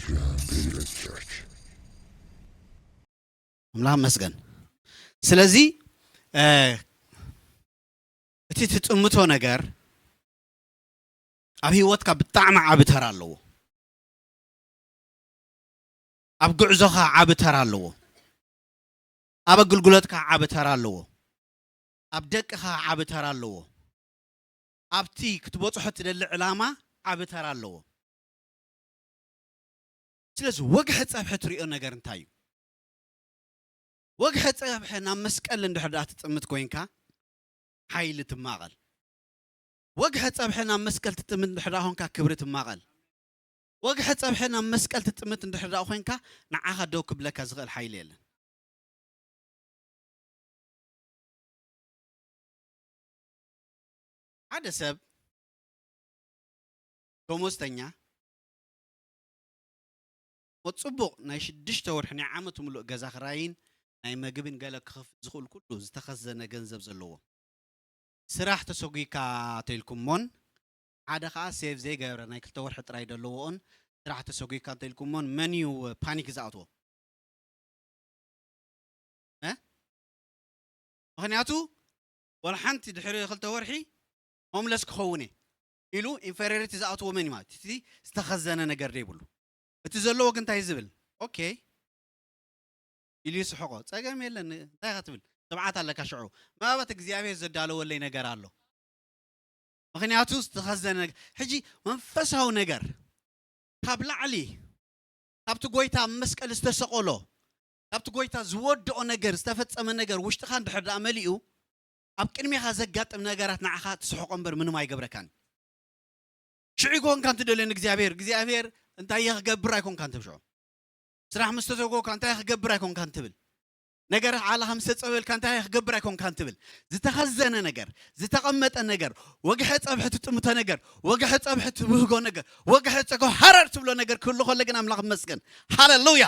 Gambela Church. ኣምላኽ መስገን። ስለዚ እቲ ትጥምቶ ነገር ኣብ ህይወትካ ብጣዕሚ ዓቢ ተራ ኣለዎ። ኣብ ጉዕዞኻ ዓቢ ተራ ኣለዎ። ኣብ ኣገልግሎትካ ዓቢ ተራ ኣለዎ። ኣብ ደቅኻ ዓቢ ተራ ኣለዎ። ኣብቲ ክትበጽሖ ትደሊ ዕላማ ዓቢ ተራ ኣለዎ። ስለዚ ወግሐ ጸብሐ ትሪኦ ነገር እንታይ እዩ? ወግሐ ጸብሐ ናብ መስቀል እንድሕር ደኣ ትጥምት ኮይንካ ሓይሊ ትማቐል። ወግሐ ጸብሐ ናብ መስቀል ትጥምት እንድሕር ደኣ ኾንካ ክብሪ ትማቐል። ወግሐ ጸብሐ ናብ መስቀል ትጥምት እንድሕር ደኣ ኮይንካ ንዓኻ ደው ክብለካ ዝኽእል ሓይሊ የለን። ሓደ ሰብ ደሞዝተኛ ጽቡቕ ናይ ሽዱሽተ ወርሒ ናይ ዓመት ምሉእ ገዛ ክራይን ናይ መግብን ገለ ክኸፍል ዝኽእል ኩሉ ዝተኸዘነ ገንዘብ ዘለዎ ስራሕ ተሰጉካ ተልኩሞን ሓደ ከዓ ሴቭ ዘይገበረ ናይ ክልተ ወርሒ ጥራይ ዘለዎን ስራሕ ተሰጉካ እንተልኩሞን መን እዩ ፓኒክ ዝኣትዎ? ምክንያቱ ወላ ሓንቲ ድሕሪ ክልተ ወርሒ ሆምለስ ክኸውን እየ ኢሉ ኢንፌሪዮሪቲ ዝኣትዎ መን እዩ ማለት እቲ ዝተኸዘነ ነገር ዘይብሉ እቲ ዘለዎ ግን እንታይ ዝብል ኦኬ ኢሉ ይስሕቆ። ጸገም የለን እንታይ ኢኻ ትብል ትብዓት ኣለካ ሽዑ ምናልባት እግዚኣብሔር ዘዳለወለይ ነገር ኣሎ። ምክንያቱ ዝተኸዘነ ነገር ሕጂ መንፈሳዊ ነገር ካብ ላዕሊ ካብቲ ጎይታ ኣብ መስቀል ዝተሰቐሎ ካብቲ ጎይታ ዝወድኦ ነገር ዝተፈጸመ ነገር ውሽጥኻ እንድሕር ደኣ መሊኡ ኣብ ቅድሜኻ ዘጋጥም ነገራት ንዓኻ ትስሕቆ እምበር ምንም ኣይገብረካን። ሽዑ ይኮንካ እንትደልዮ ንእግዚኣብሔር እግዚኣብሔር እንታይ እየ ክገብር ኣይኮንካን ትብል ሽዑ ስራሕ ምስ ተሰጎካ እንታይ እየ ክገብር ኣይኮንካን ትብል ነገር ዓለኻ ምስ ተጸበልካ እንታይ እየ ክገብር ኣይኮንካን ትብል ዝተኸዘነ ነገር ዝተቐመጠ ነገር ወግሐ ጸብሒ ትጥምቶ ነገር ወግሐ ጸብሒ ትብህጎ ነገር ወግሐ ጸጎ ሃረር ትብሎ ነገር ክህሉ ከሎ ግን ኣምላኽ መስገን ሃሌሉያ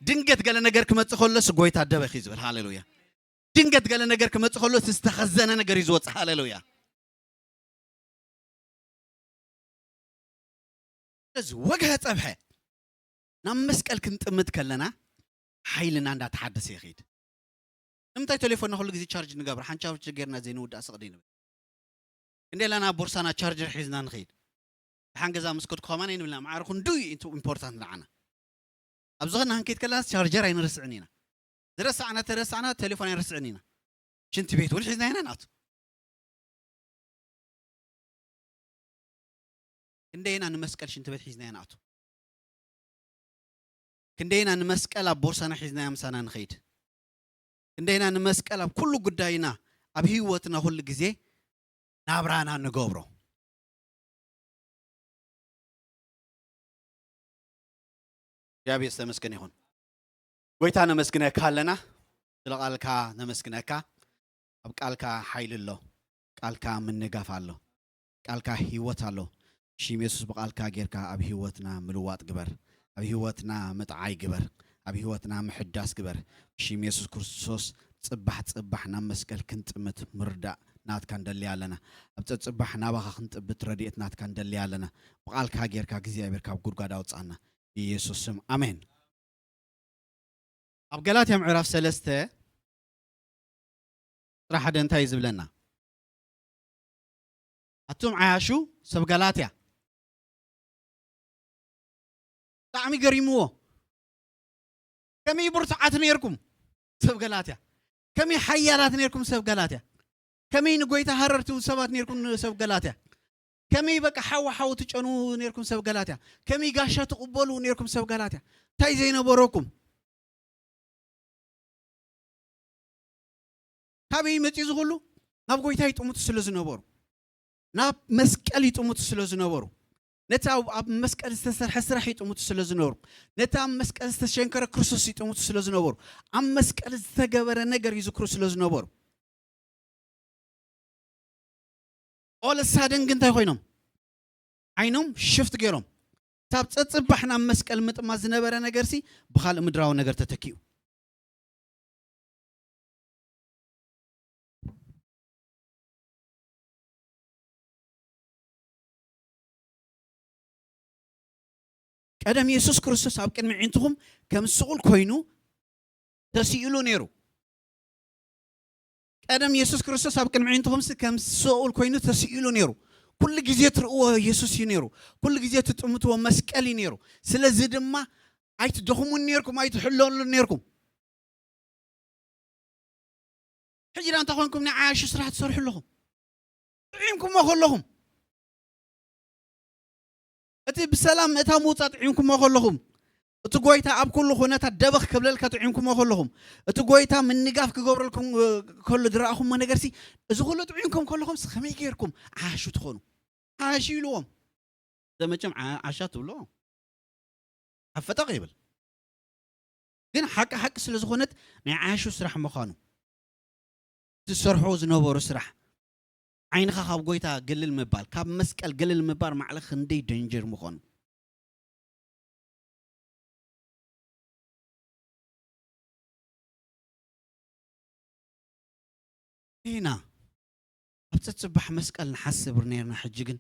ድንገት ገለ ነገር ክመጽእ ከሎስ ጎይታ ደበኺ ዝብል ሃሌሉያ ድንገት ገለ ነገር ክመጽእ ከሎስ ዝተኸዘነ ነገር እዩ ዝወጽእ ሃሌሉያ ስለዚ ወግሐ ጸብሐ ናብ መስቀል ክንጥምት ከለና ሓይልና እንዳተሓደሰ ይኸይድ ንምንታይ ቴሌፎንና ኩሉ ግዜ ቻርጅ ንገብር ሓንቲ ቻርጅ ጌርና ዘይንውዳእ ስቕዲ ንብል ክንደ ለና ቦርሳና ቻርጀር ሒዝና ንኸይድ ደሓን ገዛ ምስ ከድኩ ከማን ኣይንብልና ማዕረ ክንዱ ኢምፖርታንት ንዓና ኣብዚ ኸና ክንከይድ ከለና ቻርጀር ኣይንርስዕን ኢና ዝረሳዕና ተረሳዕና ቴሌፎን ኣይንርስዕን ኢና ሽንቲ ቤት እውን ሒዝና ኢና ንኣቱ ክንደይና ንመስቀል ሽንቲ ቤት ሒዝና ኢና ንኣቱ ክንደይና ንመስቀል ኣብ ቦርሳና ሒዝናዮ ምሳና ንኸይድ ክንደይና ንመስቀል ኣብ ኩሉ ጉዳይና ኣብ ህይወትና ኩሉ ግዜ ናብራና ንገብሮ እግዚኣብሔር ዝተመስገን ይኹን ጎይታ ነመስግነካ ኣለና ስለ ቃልካ ነመስግነካ ኣብ ቃልካ ሓይሊ ኣሎ ቃልካ ምንጋፍ ኣሎ ቃልካ ህይወት ኣሎ ሽም የሱስ ብቃልካ ጌርካ ኣብ ህይወትና ምልዋጥ ግበር ኣብ ህይወትና ምጥዓይ ግበር ኣብ ህይወትና ምሕዳስ ግበር ሽም የሱስ ክርስቶስ ጽባሕ ጽባሕ ናብ መስቀል ክንጥምት ምርዳእ ናትካ ንደሊ ኣለና ኣብ ጸጽባሕ ናባኻ ክንጥብት ረድኤት ናትካ ንደሊ ኣለና ብቃልካ ጌርካ እግዚኣብሔር ካብ ጉድጓድ ኣውጻና ብኢየሱስ ስም ኣሜን ኣብ ገላትያ ምዕራፍ ሰለስተ ጥራሕ ሓደ እንታይ እዩ ዝብለና ኣቱም ዓያሹ ሰብ ገላትያ ብጣዕሚ ገሪምዎ ከመይ ብርቱዓት ነርኩም ሰብ ገላትያ ከመይ ሓያላት ነርኩም ሰብ ገላትያ ከመይ ንጎይታ ሃረርቲ ሰባት ነርኩም ሰብ ገላትያ ከመይ በቃ ሓዋ ሓው ትጨኑ ነርኩም ሰብ ገላትያ ከመይ ጋሻ ትቕበሉ ነርኩም ሰብ ገላትያ እንታይ ዘይነበረኩም ካበይ መፂኡ ዝኽሉ ናብ ጎይታ ይጥምቱ ስለ ዝነበሩ ናብ መስቀል ይጥምቱ ስለ ዝነበሩ ነቲ ኣብ መስቀል ዝተሰርሐ ስራሕ ይጥምቱ ስለ ዝነበሩ ነቲ ኣብ መስቀል ዝተሸንከረ ክርስቶስ ይጥምቱ ስለ ዝነበሩ ኣብ መስቀል ዝተገበረ ነገር ይዝክሩ ስለ ዝነበሩ ኦለሳደን ግን እንታይ ኮይኖም ዓይኖም ሽፍት ገይሮም ካብ ፀፅባሕ ናብ መስቀል ምጥማት ዝነበረ ነገርሲ ብካልእ ምድራዊ ነገር ተተኪኡ ቀደም የሱስ ክርስቶስ ኣብ ቅድሚ ዒንትኹም ከም ስቑል ኮይኑ ተስኢሉ ነይሩ። ቀደም የሱስ ክርስቶስ ኣብ ቅድሚ ዒንትኹምሲ ከም ስቑል ኮይኑ ተስኢሉ ነይሩ። ኩሉ ግዜ ትርእዎ የሱስ እዩ ነይሩ። ኩሉ ግዜ ትጥምትዎ መስቀል እዩ ነይሩ። ስለዚ ድማ ኣይትደኽሙን ነይርኩም፣ ኣይትሕለሉን ነይርኩም። ሕጂ ዳ እንታይ ኮንኩም? ናይ ዓያሹ ስራሕ ትሰርሑ ኣለኹም። ጥዒምኩሞ ከለኹም፣ እቲ ብሰላም ምእታው ምውፃእ ጥዒምኩሞ ከለኹም፣ እቲ ጎይታ ኣብ ኩሉ ኩነታት ደበኽ ክብለልካ ጥዒምኩሞ ከለኹም፣ እቲ ጎይታ ምንጋፍ ክገብረልኩም ከሎ ዝረኣኹሞ ነገርሲ፣ እዚ ኩሉ ጥዒምኩም ከለኹምስ ከመይ ገይርኩም ዓያሹ ትኾኑ? ዓያሹ ኢልዎም። ዘመቸም ዓ-፣ ዓሻ ትብሎ ሓፈጠቕ ይብል። ግን ሓቂ ሓቂ ስለ ዝኾነት ናይ ዓያሹ ስራሕ ምዃኑ፣ ዝሰርሖ ዝነበሩ ስራሕ፣ ዓይንኻ ካብ ጎይታ ግልል ምባል፣ ካብ መስቀል ግልል ምባል ማዕለ ክንደይ ደንጀር ምዃኑ። ኢና ኣብ ጸጽባሕ መስቀል ንሓስብ ነርና፣ ሕጂ ግን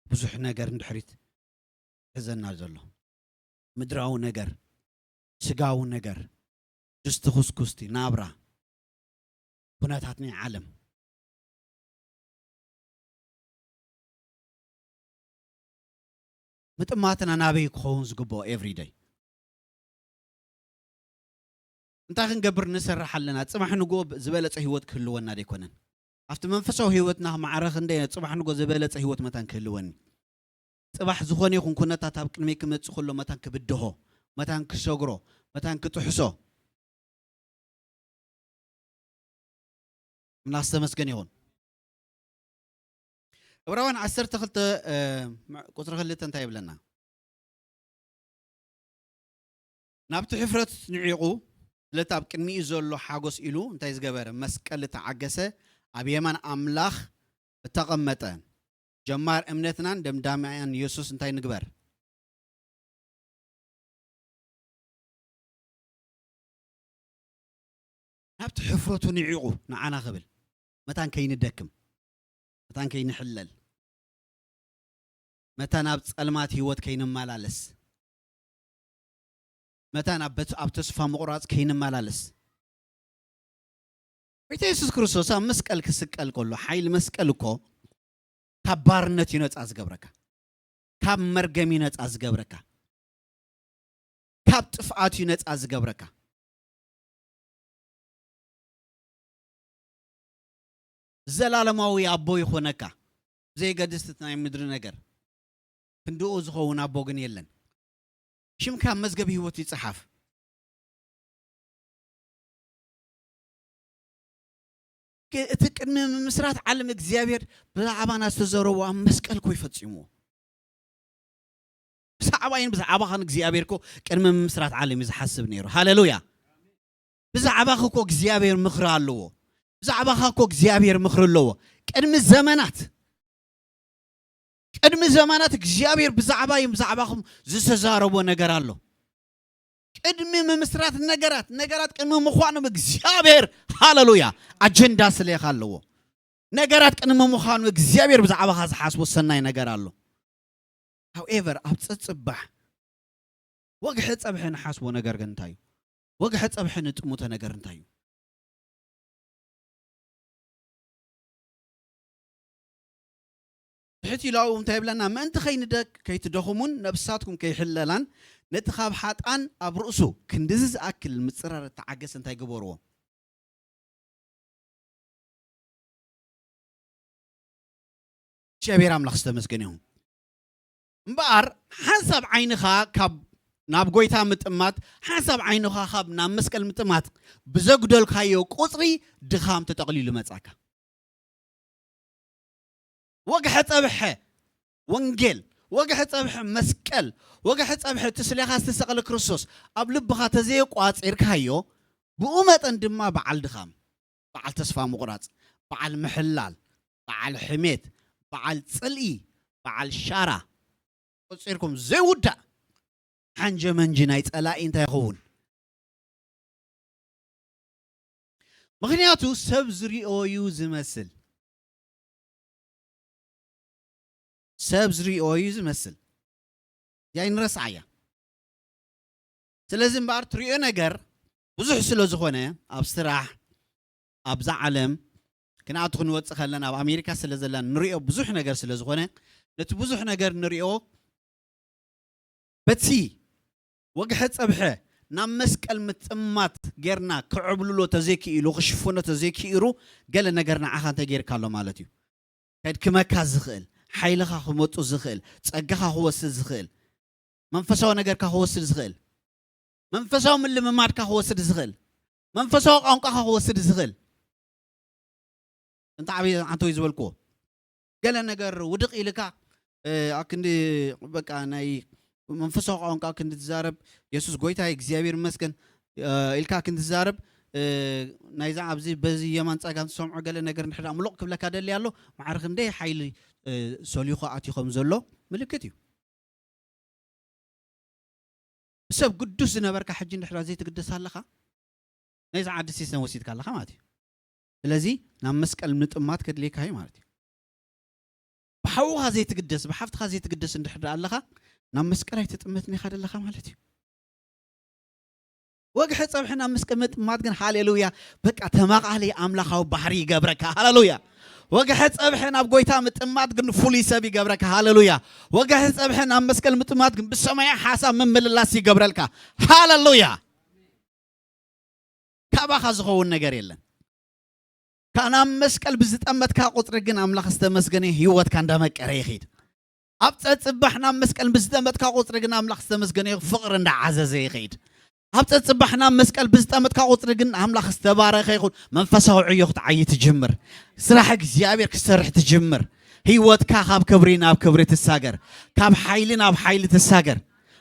ብዙሕ ነገር ንድሕሪት ሒዘና ዘሎ። ምድራዊ ነገር፣ ስጋዊ ነገር፣ ድስቲ ኩስኩስቲ፣ ናብራ፣ ኩነታት ናይ ዓለም። ምጥማትና ናበይ ክኸውን ዝግብኦ ኤቭሪደይ? እንታይ ክንገብር ንሰርሕ ኣለና? ጽባሕ ንግሆ ብ-፣ ዝበለጸ ህይወት ክህልወና ደይኮነን? ኣብቲ መንፈሳዊ ህይወትና ማዕረ ክንደይ ጽባሕ ንግሆ ዝበለጸ ህይወት መታን ክህልወኒ? ጽባሕ ዝኾነ ይኹን ኩነታት ኣብ ቅድመይ ክመጽእ ከሎ መታን ክብድሆ፣ መታን ክሰግሮ፣ መታን ክጥሕሶ። ኣምላኽ ዝተመስገነ ይኹን። ዕብራውያን ዓሰርተ ክልተ፣ እ፣ ቁጽሪ ክልተ እንታይ ይብለና? ናብቲ ሕፍረት ንዒቑ፣ ስለቲ ኣብ ቅድሚኡ ዘሎ ሓጎስ ኢሉ እንታይ ዝገበረ? መስቀል እተዓገሰ፣ ኣብ የማን ኣምላኽ እተቐመጠ። ጀማር እምነትናን ደምዳሚኣን የሱስ እንታይ ንግበር? ናብቲ ሕፍረቱ ንዒቑ ንዓና ክብል፣ መታን ከይንደክም፣ መታን ከይንሕለል፣ መታን ኣብ ጸልማት ህይወት ከይንመላለስ፣ መታን ኣብ በት-፣ ኣብ ተስፋ ምቑራጽ ከይንመላለስ። ጎይታ የሱስ ክርስቶስ ኣብ መስቀል ክስቀል ከሎ፣ ሓይሊ መስቀል እኮ ካብ ባርነት እዩ ነጻ ዝገብረካ። ካብ መርገም እዩ ነጻ ዝገብረካ። ካብ ጥፍኣት እዩ ነጻ ዝገብረካ። ዘላለማዊ ኣቦ ይኾነካ። ብዘየገድስ እቲ ናይ ምድሪ ነገር፣ ክንድኡ ዝኸውን ኣቦ ግን የለን። ሽምካ ኣብ መዝገብ ህይወት ይጽሓፍ። ክ-፣ እቲ ቅድሚ ምምስራት ዓለም እግዚኣብሔር ብዛዕባና ዝተዘረቦ ኣብ መስቀል እኮ እዩ ፈጺምዎ። ብዛዕባይን ብዛዕባኻን እግዚኣብሔር እኮ ቅድሚ ምምስራት ዓለም እዩ ዝሓስብ ነይሩ። ሃሌሉያ! ብዛዕባኺ እኮ እግዚኣብሔር ምኽሪ ኣለዎ። ብዛዕባኻ እኮ እግዚኣብሔር ምኽሪ ኣለዎ። ቅድሚ ዘመናት፣ ቅድሚ ዘመናት እግዚኣብሔር ብዛዕባይን ብዛዕባኹም ዝተዛረቦ ነገር ኣሎ። ቅድሚ ምምስራት ነገራት፣ ነገራት ቅድሚ ምዃኖም እግዚኣብሔር፣ ሃሌሉያ፣ ኣጀንዳ ስሌኻ ኣለዎ። ነገራት ቅድሚ ምዃኑ እግዚኣብሔር ብዛዕባኻ ዝሓስቦ ሰናይ ነገር ኣሎ። ሃውኤቨር፣ ኣብ ጸጽባሕ ወግሐ ጸብሐ ንሓስቦ ነገር ግን እንታይ እዩ? ወግሐ ጸብሐ ንጥሙተ ነገር እንታይ እዩ? ትሕት ኢሉ ኣብኡ እንታይ ይብለና? ምእንቲ ከይንደክ-፣ ከይትደኽሙን ነብሳትኩም ከይሕለላን ነቲ ካብ ሓጣን ኣብ ርእሱ ክንድዚ ዝኣክል ምጽራር እተዓገሰ እንታይ ግበርዎ? እግዚኣብሔር ኣምላኽ ዝተመስገነ ይኹን። እምበኣር ሓንሳብ ዓይንኻ ካብ ናብ ጎይታ ምጥማት፣ ሓንሳብ ዓይንኻ ካብ ናብ መስቀል ምጥማት ብዘጉደልካዮ ቁጽሪ ድኻም ተጠቕሊሉ መጻካ። ወግሐ ጸብሐ ወንጌል፣ ወግሐ ጸብሐ መስቀል፣ ወግሐ ጸብሐ እቲ ስሌኻ ዝተሰቕለ ክርስቶስ ኣብ ልብኻ ተዘየቋጺርካዮ፣ ብኡ መጠን ድማ በዓል ድኻም፣ በዓል ተስፋ ምቑራጽ፣ በዓል ምሕላል፣ በዓል ሕሜት፣ በዓል ጽልኢ፣ በዓል ሻራ፣ ቆጺርኩም ዘይውዳእ ሓንጀ መንጂ ናይ ጸላኢ እንታይ ይኸውን? ምኽንያቱ ሰብ ዝሪኦ እዩ ዝመስል። ሰብ ዝሪኦ እዩ ዝመስል። እዚኣ ኣይንረስዓያ። ስለዚ እምበኣር ትሪኦ ነገር ብዙሕ ስለ ዝኾነ፣ ኣብ ስራሕ፣ ኣብዛ ዓለም ክንኣቱ ክንወፅእ ከለና፣ ኣብ ኣሜሪካ ስለ ዘለና ንሪኦ ብዙሕ ነገር ስለ ዝኾነ፣ ነቲ ብዙሕ ነገር ንሪኦ በቲ ወግሐ ጸብሐ ናብ መስቀል ምጥማት ጌርና ክዕብልሎ ተዘይክኢሉ፣ ክሽፍኖ ተዘይክኢሉ፣ ገለ ነገር ንዓኻ እንታይ ጌርካ ኣሎ ማለት እዩ። ከድክመካ ዝኽእል፣ ሓይልኻ ክመጡ ዝኽእል፣ ጸጋኻ ክወስድ ዝኽእል፣ መንፈሳዊ ነገርካ ክወስድ ዝኽእል፣ መንፈሳዊ ምልምማድካ ክወስድ ዝኽእል፣ መንፈሳዊ ቋንቋኻ ክወስድ ዝኽእል። እንተ ዓብዪ ኣንተ ወይ ዝበልክዎ ገለ ነገር ውድቕ ኢልካ፣ እ፣ ኣክንዲ በቃ ናይ መንፈሳዊ ቋንቋ ክንዲ ትዛረብ፣ "የሱስ ጎይታ እዩ፣ እግዚኣብሔር ይመስገን" እ፣ ኢልካ ክንዲ ትዛረብ፣ እ፣ ናይዛ ኣብዚ በዚ የማን ጸጋም ትሰምዖ ገለ ነገር እንድሕር ደኣ ምሉቕ ክብለካ ደሊ ኣሎ፣ ማዕረ ክንደይ ሓይሊ፣ እ፣ ሰሊኹ ኣትዩ ከም ዘሎ ምልክት እዩ። ብሰብ ግዱስ ዝነበርካ ሕጂ እንድሕር ዘይትግደስ ኣለኻ፣ ናይዛ ዓዲ ሲስተም ወሲድካ ኣለኻ ማለት እዩ። ስለዚ ናብ መስቀል ምጥማት ከድልየካ እዩ ማለት እዩ። ብሓውኻ ዘይትግደስ፣ ብሓፍትኻ ዘይትግደስ እንድሕር ደኣ ኣለኻ፣ ናብ መስቀል ኣይትጥመትን ኢኻ ደለኻ ማለት እዩ። ወግሐ ጸብሒ ናብ መስቀል ምጥማት ግን፣ ሃሌሉያ፣ በቃ ተማቓሊ ኣምላኻዊ ባህሪ ይገብረካ። ሃሌሉያ። ወግሐ ጸብሒ ናብ ጎይታ ምጥማት ግን ፍሉይ ሰብ ይገብረካ። ሃሌሉያ። ወግሐ ጸብሒ ናብ መስቀል ምጥማት ግን ብሰማያዊ ሓሳብ ምምልላስ ይገብረልካ። ሃሌሉያ። ካባኻ ዝኸውን ነገር የለን። ካብ ናብ መስቀል ብዝጠመትካ ቁጽሪ ግን ኣምላኽ ዝተመስገነ ህይወትካ እንዳመቀረ ይኸይድ። ኣብ ጸጽባሕ ናብ መስቀል ብዝጠመትካ ቁጽሪ ግን ኣምላኽ ዝተመስገነ ይኹን፣ ፍቕሪ እንዳዓዘዘ ይኸይድ። ኣብ ጸጽባሕ ናብ መስቀል ብዝጠመትካ ቁጽሪ ግን ኣምላኽ ዝተባረኸ ይኹን፣ መንፈሳዊ ዕዮ ክትዓዪ ትጅምር። ስራሕ እግዚኣብሔር ክትሰርሕ ትጅምር። ህይወትካ ካብ ክብሪ ናብ ክብሪ ትሳገር፣ ካብ ሓይሊ ናብ ሓይሊ ትሳገር።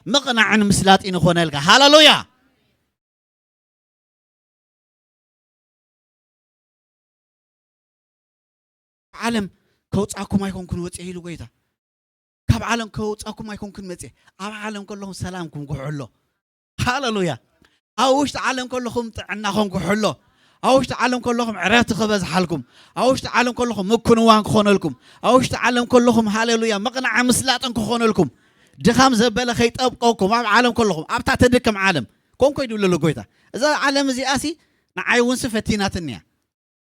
ምቕናዕን ምስላጥን ይኾነልካ። ሃሌሉያ። ዓለም ከውጻኩም ኣይኮንኩን ወጽኤ ኢሉ ጎይታ። ካብ ዓለም ከውጻኩም ኣይኮንኩን መጽኤ። ኣብ ዓለም ከለኹም ሰላምኩም ክሕሎ። ሃሌሉያ። ኣብ ውሽጢ ዓለም ከለኹም ጥዕናኹም ክሕሎ። ኣብ ውሽጢ ዓለም ከለኹም ዕረፍቲ ክበዝሓልኩም። ኣብ ውሽጢ ዓለም ከለኹም ምክንዋን ክኾነልኩም። ኣብ ውሽጢ ዓለም ከለኹም፣ ሃሌሉያ፣ ምቕናዕን ምስላጥን ክኾነልኩም። ድኻም ዘበለ ከይጠብቀኩም ኣብ ዓለም ከለኹም፣ ኣብታ ተድክም ዓለም። ኮንኮ ይድብለሉ ጎይታ። እዛ ዓለም እዚኣሲ ንዓይ እውን ሲ ፈቲናትኒ እያ።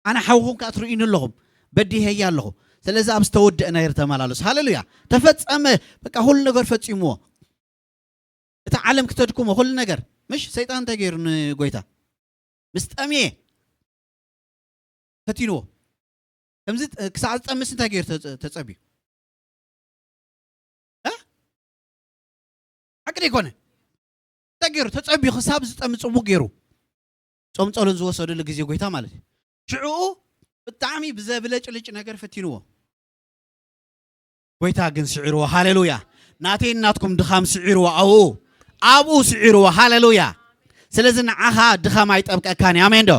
ኣነ ሓውኹም ከኣ ትርእዩኒ ኣለኹም፣ በዲሀያ ኣለኹ። ስለዚ ኣብ ዝተወደአ ነገር ተመላለሱ። ሃሌሉያ። ተፈጸመ። በቃ ኩሉ ነገር ፈጺምዎ። እታ ዓለም ክተድክሞ ኩሉ ነገር። ምሽ ሰይጣን እንታይ ገይሩ ንጎይታ? ምስ ጠምየ ፈቲንዎ። ከምዚ ጥ-፣ ክሳዕ ዝጠምስ እንታይ ገይሩ ተጸ-፣ ተጸብዩ? እ? ሓቂ ዶ ኣይኮነ? እንታይ ገይሩ? ተጸብዩ ክሳብ ዝጠሚ ጽቡቕ ገይሩ። ጾም ጸሎት ዝወሰደሉ ግዜ ጎይታ ማለት እዩ። ሽዕኡ ብጣዕሚ ብዘብለጭልጭ ነገር ፈቲንዎ። ጎይታ ግን ስዒርዎ። ሃሌሉያ። ናተይን ናትኩም ድኻም ስዒርዎ። ኣብኡ፣ ኣብኡ ስዒርዎ። ሃሌሉያ። ስለዚ ንዓኻ ድኻም ኣይጠብቀካን እዩ። ኣሜን ዶ?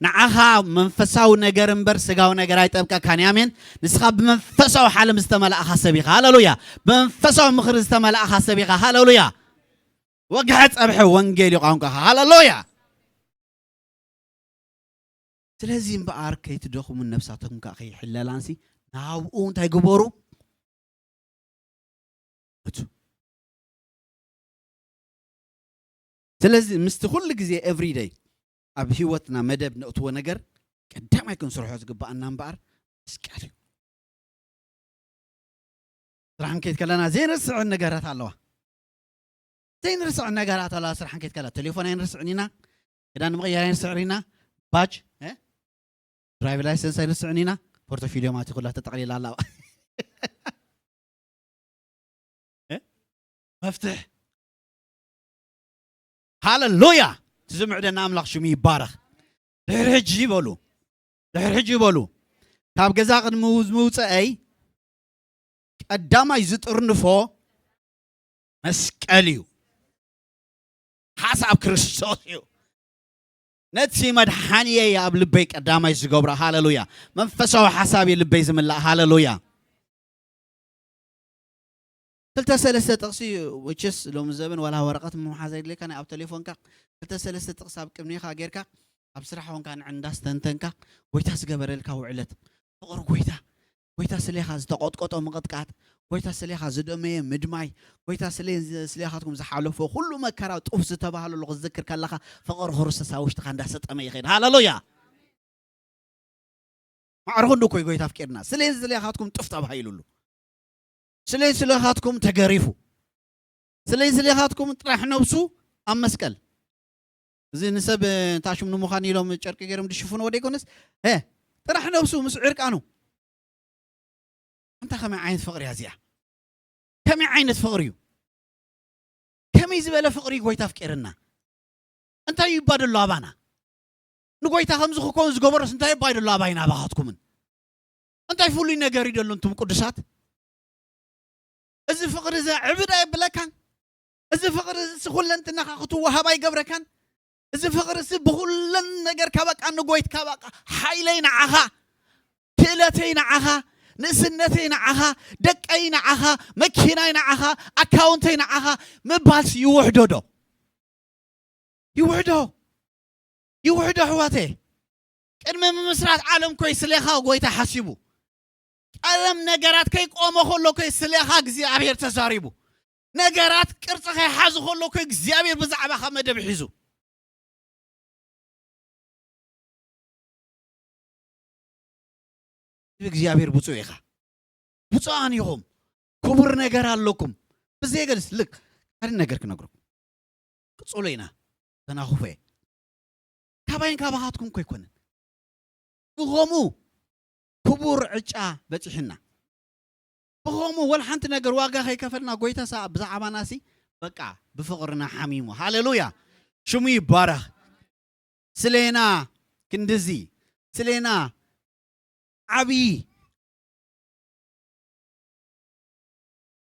ንዓኻ መንፈሳዊ ነገር እምበር ስጋዊ ነገር ኣይጠብቀካን እዩ። ኣሜን። ንስኻ ብመንፈሳዊ ሓለም ዝተመላእኻ ሰብ ኢኻ። ሃሌሉያ። ብመንፈሳዊ ምኽሪ ዝተመላእኻ ሰብ ኢኻ። ሃሌሉያ። ወግሐ ጸብሐ ወንጌል እዩ ቋንቋኻ። ሃሌሉያ። ስለዚ እምበኣር ከይትደኽሙን ነፍሳትኩም ከኣ ከይሕለላንሲ ናብኡ እንታይ ግበሩ? እቱ። ስለዚ ምስቲ ኩሉ ግዜ ኤቭሪ ደይ ኣብ ህይወትና መደብ ነእትዎ ነገር ቀዳማይ ክንሰርሖ ዝግባኣና እምበኣር መስቀል እዩ። ስራሕ ክንከይድ ከለና ዘይንርስዐን ነገራት ኣለዋ። ዘይንርስዐን ነገራት ኣለዋ። ስራሕ ክንከይድ ከለና ቴሌፎን ኣይንርስዕን ኢና። ክዳን ንምቕያር ኣይንርስዕን ኢና። ባጅ፣ እ? ድራይቭ ላይሰንስ ኣይንርስዕን ኢና። ፖርቶፊልዮ ማለት ኩላ ተጠቕሊላ ኣላ። እ? መፍትሕ። ሃሌሉያ። እቲ ዝምዕደና ኣምላኽ ሽሙ ይባረኽ። ድሕሪ ሕጂ ይበሉ። ድሕሪ ሕጂ ይበሉ። ካብ ገዛ ቅድሚ ምው-፣ ምውፀአይ ቀዳማይ ዝጥርንፎ መስቀል እዩ። ሓሳብ ክርስቶስ እዩ። ነቲ መድሓንየይ ኣብ ልበይ ቀዳማይ ዝገብሮ። ሃሌሉያ። መንፈሳዊ ሓሳብ እዩ ልበይ ዝምላእ። ሃሌሉያ። ክልተ ሰለስተ ጥቕሲ፣ which is ሎሚ ዘበን ዋላ ወረቐት ምምሓዝ ኣይድለካ፣ ናይ ኣብ ቴሌፎንካ ክልተ ሰለስተ ጥቕሲ ኣብ ቅድሜኻ ጌርካ፣ ኣብ ስራሕ ኾንካ ንዕን እንዳስተንተንካ፣ ጎይታ ዝገበረልካ ውዕለት፣ ፍቕሪ ጎይታ፣ ጎይታ ስሌኻ ዝተቖጥቆጦ ምቕጥቃጥ፣ ጎይታ ስሌኻ ዝደመየ ምድማይ፣ ጎይታ ስሌ-፣ ስሌኻትኩም ዝሓለፎ ኩሉ መከራ ጡፍ ዝተባህለሉ ክትዝክር ከለኻ ፍቕሪ ክርስቶስ ኣብ ውሽጥኻ እንዳሰጠመ ይኸይድ። ሃሌሉያ! ማዕረ ክንዲ እኮ እዩ ጎይታ ኣፍቂርና። ስሌ-፣ ስሌኻትኩም ጡፍ ተባሂሉሉ። ስሌ-፣ ስሌኻትኩም ተገሪፉ። ስሌ-፣ ስሌኻትኩም ጥራሕ ነብሱ ኣብ መስቀል። እዚ ንሰብ፣ እ፣ ታሽም ንምዃን ኢሎም ጨርቂ ገይሮም ዝሽፍንዎ ደይኮነስ፣ እ፣ ጥራሕ ነብሱ ምስ ዕርቃኑ። ኣንታ ከመይ ዓይነት ፍቕሪ እያ እዚኣ? ከመይ ዓይነት ፍቕሪ እዩ? ከመይ ዝበለ ፍቕሪ እዩ ጎይታ ኣፍቂርና? እንታይ እዩ ይባደሎ ኣባና? ንጎይታ ከምዚ ክኮን ዝገበሮስ እንታይ ይባይ ደሎ ኣባይን ኣባኻትኩምን? እንታይ ፍሉይ ነገር እዩ ደሎ እንቱም ቅዱሳት? እዚ ፍቕሪ እዚ ዕብድ ኣየብለካን? እዚ ፍቕሪ እዚ ኩለንትናኻ ክትወሃብ ኣይገብረካን? እዚ ፍቕሪ እዚ ብኩለን ነገርካ በቃ ንጎይትካ በቃ ሓይለይ ንዓኻ፣ ክእለተይ ንዓኻ፣ ንእስነተይ ንዓኻ፣ ደቀይ ንዓኻ፣ መኪናይ ንዓኻ፣ ኣካውንተይ ንዓኻ ምባልሲ ይውሕዶ ዶ? ይውሕዶ፣ ይውሕዶ ኣሕዋተይ። ቅድሚ ምምስራት ዓለም ኮይ ስሌኻ ጎይታ ሓሲቡ። ቀለም ነገራት ከይቆመ ከሎ ኮይ ስሌኻ እግዚኣብሔር ተዛሪቡ። ነገራት ቅርጺ ከይሓዙ ከሎ ኮይ እግዚኣብሔር ብዛዕባኻ መደብ ሒዙ። እግዚኣብሔር ብፁዕ ኢኻ። ብፁዓን ኢኹም። ክቡር ነገር ኣለኩም። ብዘየገልስ ልክ ሓደ ነገር ክነግረኩም። ቅጽሎ ኢና። ተናኹፈ። ካባይን ካባኻትኩም እኮ ኣይኮነን። ብኸምኡ ክቡር ዕጫ በጺሕና። ብኸምኡ ወላ ሓንቲ ነገር ዋጋ ከይከፈልና ጎይታ ሰ-፣ ብዛዕባናሲ በቃ ብፍቕርና ሓሚሙ። ሃሌሉያ! ሽሙ ይባረኽ። ስሌና ክንድዚ፣ ስሌና ዓብዪ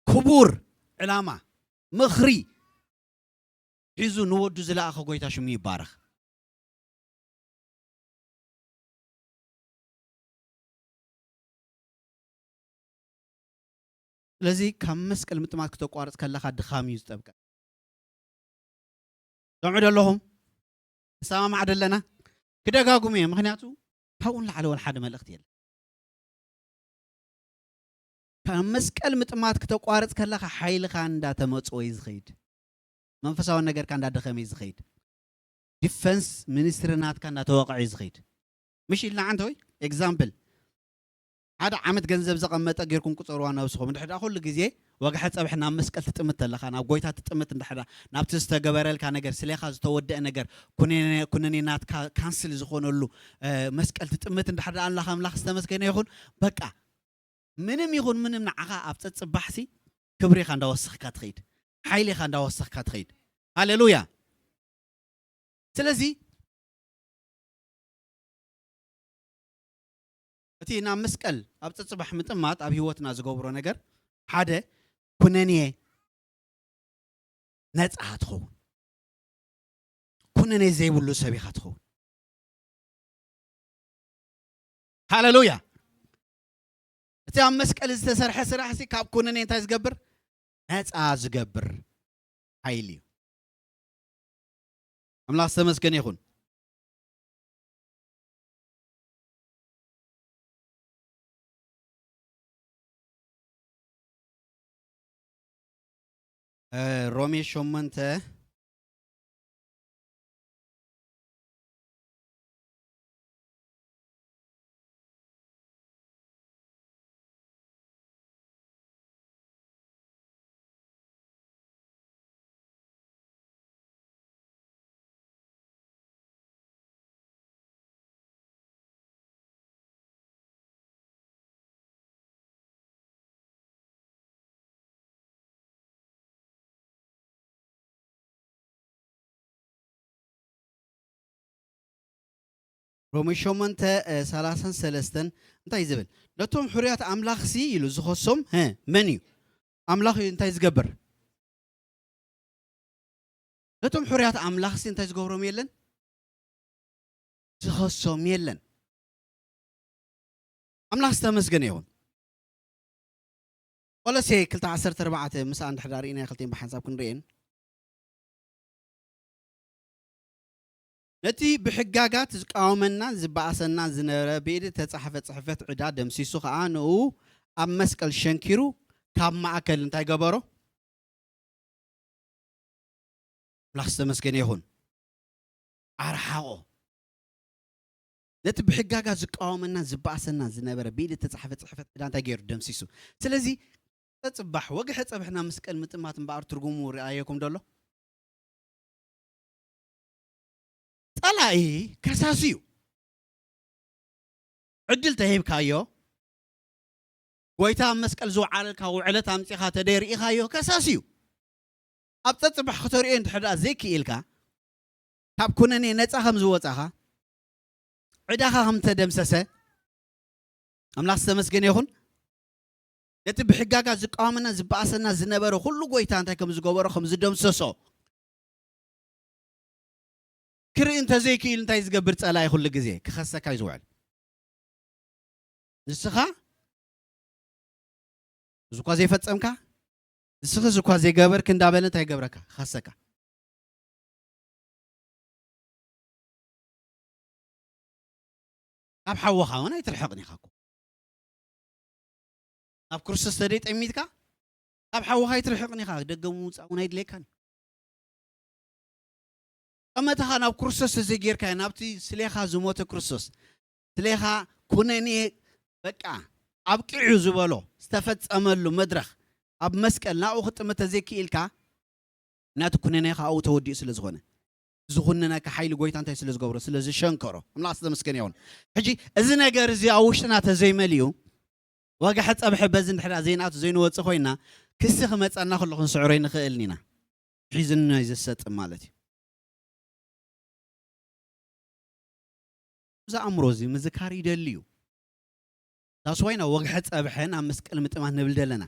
ክቡር ዕላማ፣ ምኽሪ ሒዙ ንወዱ ዝለኣኸ ጎይታ ሽሙ ይባረኽ። ስለዚ ካብ መስቀል ምጥማት ክተቋርጽ ከለኻ ድኻም እዩ ዝጠብቀ። ሰምዑ ዶ ኣለኹም? ንሰማማዕ ዶ ኣለና? ክደጋግሙ እየ፣ ምኽንያቱ ካብኡ ንላዕሊ ወላ ሓደ መልእኽቲ የለን። ካብ መስቀል ምጥማት ክተቋርጽ ከለኻ ሓይልኻ እንዳተመጽወ እዩ ዝኸይድ። መንፈሳዊ ነገርካ እንዳደኸመ እዩ ዝኸይድ። ዲፈንስ ሚኒስትሪ ናትካ እንዳተወቕዐ እዩ ዝኸይድ። ምሽ ኢልና ዓንተ ወይ ኤግዛምፕል፣ ሓደ ዓመት ገንዘብ ዘቐመጠ ጌርኩም ቁጸርዋ ነብስኹም። እንድሕር ደኣ ኩሉ ግዜ ወግሐ ጸብሒ ናብ መስቀል ትጥምት ተለኻ፣ ናብ ጎይታ ትጥምት እንድሕር ደኣ፣ ናብቲ ዝተገበረልካ ነገር፣ ስሌኻ ዝተወደአ ነገር፣ ኩነኔ-፣ ኩነኔ ናትካ ካንስል ዝኾነሉ፣ እ፣ መስቀል ትጥምት እንድሕር ደኣ፣ ኣምላኽ ኣምላኽ ዝተመስገነ ይኹን። በቃ ምንም ይኹን ምንም ንዓኻ ኣብ ጸጽባሕሲ ክብሪኻ እንዳወሰኽካ ትኸይድ፣ ሓይሊኻ እንዳወሰኽካ ትኸይድ። ሃሌሉያ! ስለዚ እቲ ናብ መስቀል ኣብ ጸጽባሕ ምጥማት ኣብ ህይወትና ዝገብሮ ነገር ሓደ ኩነኔ ነጻ ትኸውን። ኩነኔ ዘይብሉ ሰብ ኢኻ ትኸውን። ሃሌሉያ! እቲ ኣብ መስቀል ዝተሰርሐ ስራሕ እዚ ካብ ኩነኔ እንታይ ዝገብር? ነጻ ዝገብር ሓይሊ እዩ። ኣምላኽ ዝተመስገነ ይኹን። እ፣ ሮሜ ሸሞንተ ሮሜ ሸሞንተ፣ እ፣ ሰላሳን ሰለስተን እንታይ ዝብል? ነቶም ሕሩያት ኣምላኽሲ ኢሉ ዝኸሶም፣ ሀ፣ መን እዩ? ኣምላኽ እዩ እንታይ ዝገብር? ነቶም ሕሩያት ኣምላኽሲ እንታይ ዝገብሮም የለን? ዝኸሶም የለን። ኣምላኽ ዝተመስገነ ይኹን። ቆሎሴ ክልተ ዓሰርተ ኣርባዕተ ምስኣ እንድሕር ርኢና ክልቲኤን ብሓንሳብ ክንርእየን። እቲ ብሕጋጋት ዝቃወመናን ዝበኣሰናን ዝነበረ ብኢድ እተጻሕፈ ጽሕፈት ዕዳ ደምሲሱ ኸኣ ንኡ ኣብ መስቀል ሸንኪሩ ካብ ማእከል እንታይ ገበሮ? ኣምላኽ ዝተመስገነ ይኹን። ኣርሓቖ። ነቲ ብሕጋጋት ዝቃወመናን ዝበኣሰናን ዝነበረ ብኢድ እተጻሕፈ ጽሕፈት ዕዳ እንታይ ገይሩ? ደምሲሱ። ስለዚ ተጽባሕ ወግሐ ጸብሕና መስቀል ምጥማት እምበኣር ትርጉሙ ርኣየኩም ደሎ? ጸላኢ ከሳሲ እዩ። ዕድል ተሂብካዮ፣ ጎይታ ኣብ መስቀል ዝወዓለልካ ውዕለት ኣምጺኻ ተደይ ርኢኻዮ፣ ከሳሲ እዩ። ኣብ ጸጽባሕ ክተርእዮ እንድሕር ደኣ ዘይክኢልካ፣ ካብ ኩነኔ ነጻ ከም ዝወጻኻ፣ ዕዳኻ ከም ተደምሰሰ፣ ኣምላኽ ዝተመስገነ ይኹን። ነቲ ብሕጋጋ ዝቃወመና ዝበኣሰና ዝነበረ ኩሉ ጎይታ እንታይ ከም ዝገበሮ፣ ከም ዝደምሰሶ ክርኢ እንተዘይክኢል እንታይ ዝገብር ጸላኢ ኩሉ ግዜ ክኸሰካ እዩ ዝውዕል። ንስኻ እዚ እኳ ዘይፈጸምካ፣ ንስኺ እዚ እኳ ዘይገበርክ እንዳበለ እንታይ ይገብረካ? ክኸሰካ። ካብ ሓወኻ እውን ኣይትርሕቕን ኢኻ እኮ። ናብ ክርስቶስ ተደይ ጠሚትካ፣ ካብ ሓወኻ ኣይትርሕቕን ኢኻ። ደገ ምውጻእ እውን ኣይድለየካን እዩ። ጠመተኻ ናብ ክርስቶስ ተዘይጌርካዮ፣ ናብቲ ስሌኻ ዝሞተ ክርስቶስ፣ ስሌኻ ኩነኔ በቃ ኣብቂዑ ዝበሎ ዝተፈጸመሉ መድረኽ ኣብ መስቀል ናብኡ ክጥምት ተዘይክኢልካ፣ ናቲ ኩነኔኻ ኣብኡ ተወዲኡ ስለ ዝኾነ፣ ዝኹንነካ ሓይሊ ጎይታ እንታይ ስለ ዝገብሮ? ስለ ዝሸንከሮ። ኣምላኽ ዝተመስገነ ይኹን። ሕጂ እዚ ነገር እዚ ኣብ ውሽጥና ተዘይመሊኡ፣ ወግሐ ጸብሐ በዚ እንድሕር ዘይንኣቱ ዘይንወጽእ ኮይና፣ ክሲ ክመጸና ከሎ ክንስዕሮ ኣይንኽእልን ኢና። ሒዝና እዩ ዘሰጥም ማለት እዩ። እዚ ኣእምሮ እዚ ምዝካር ይደሊ እዩ። ዳስዋይና ወግሐ ጸብሐ ናብ መስቀል ምጥማት ንብል ደለና።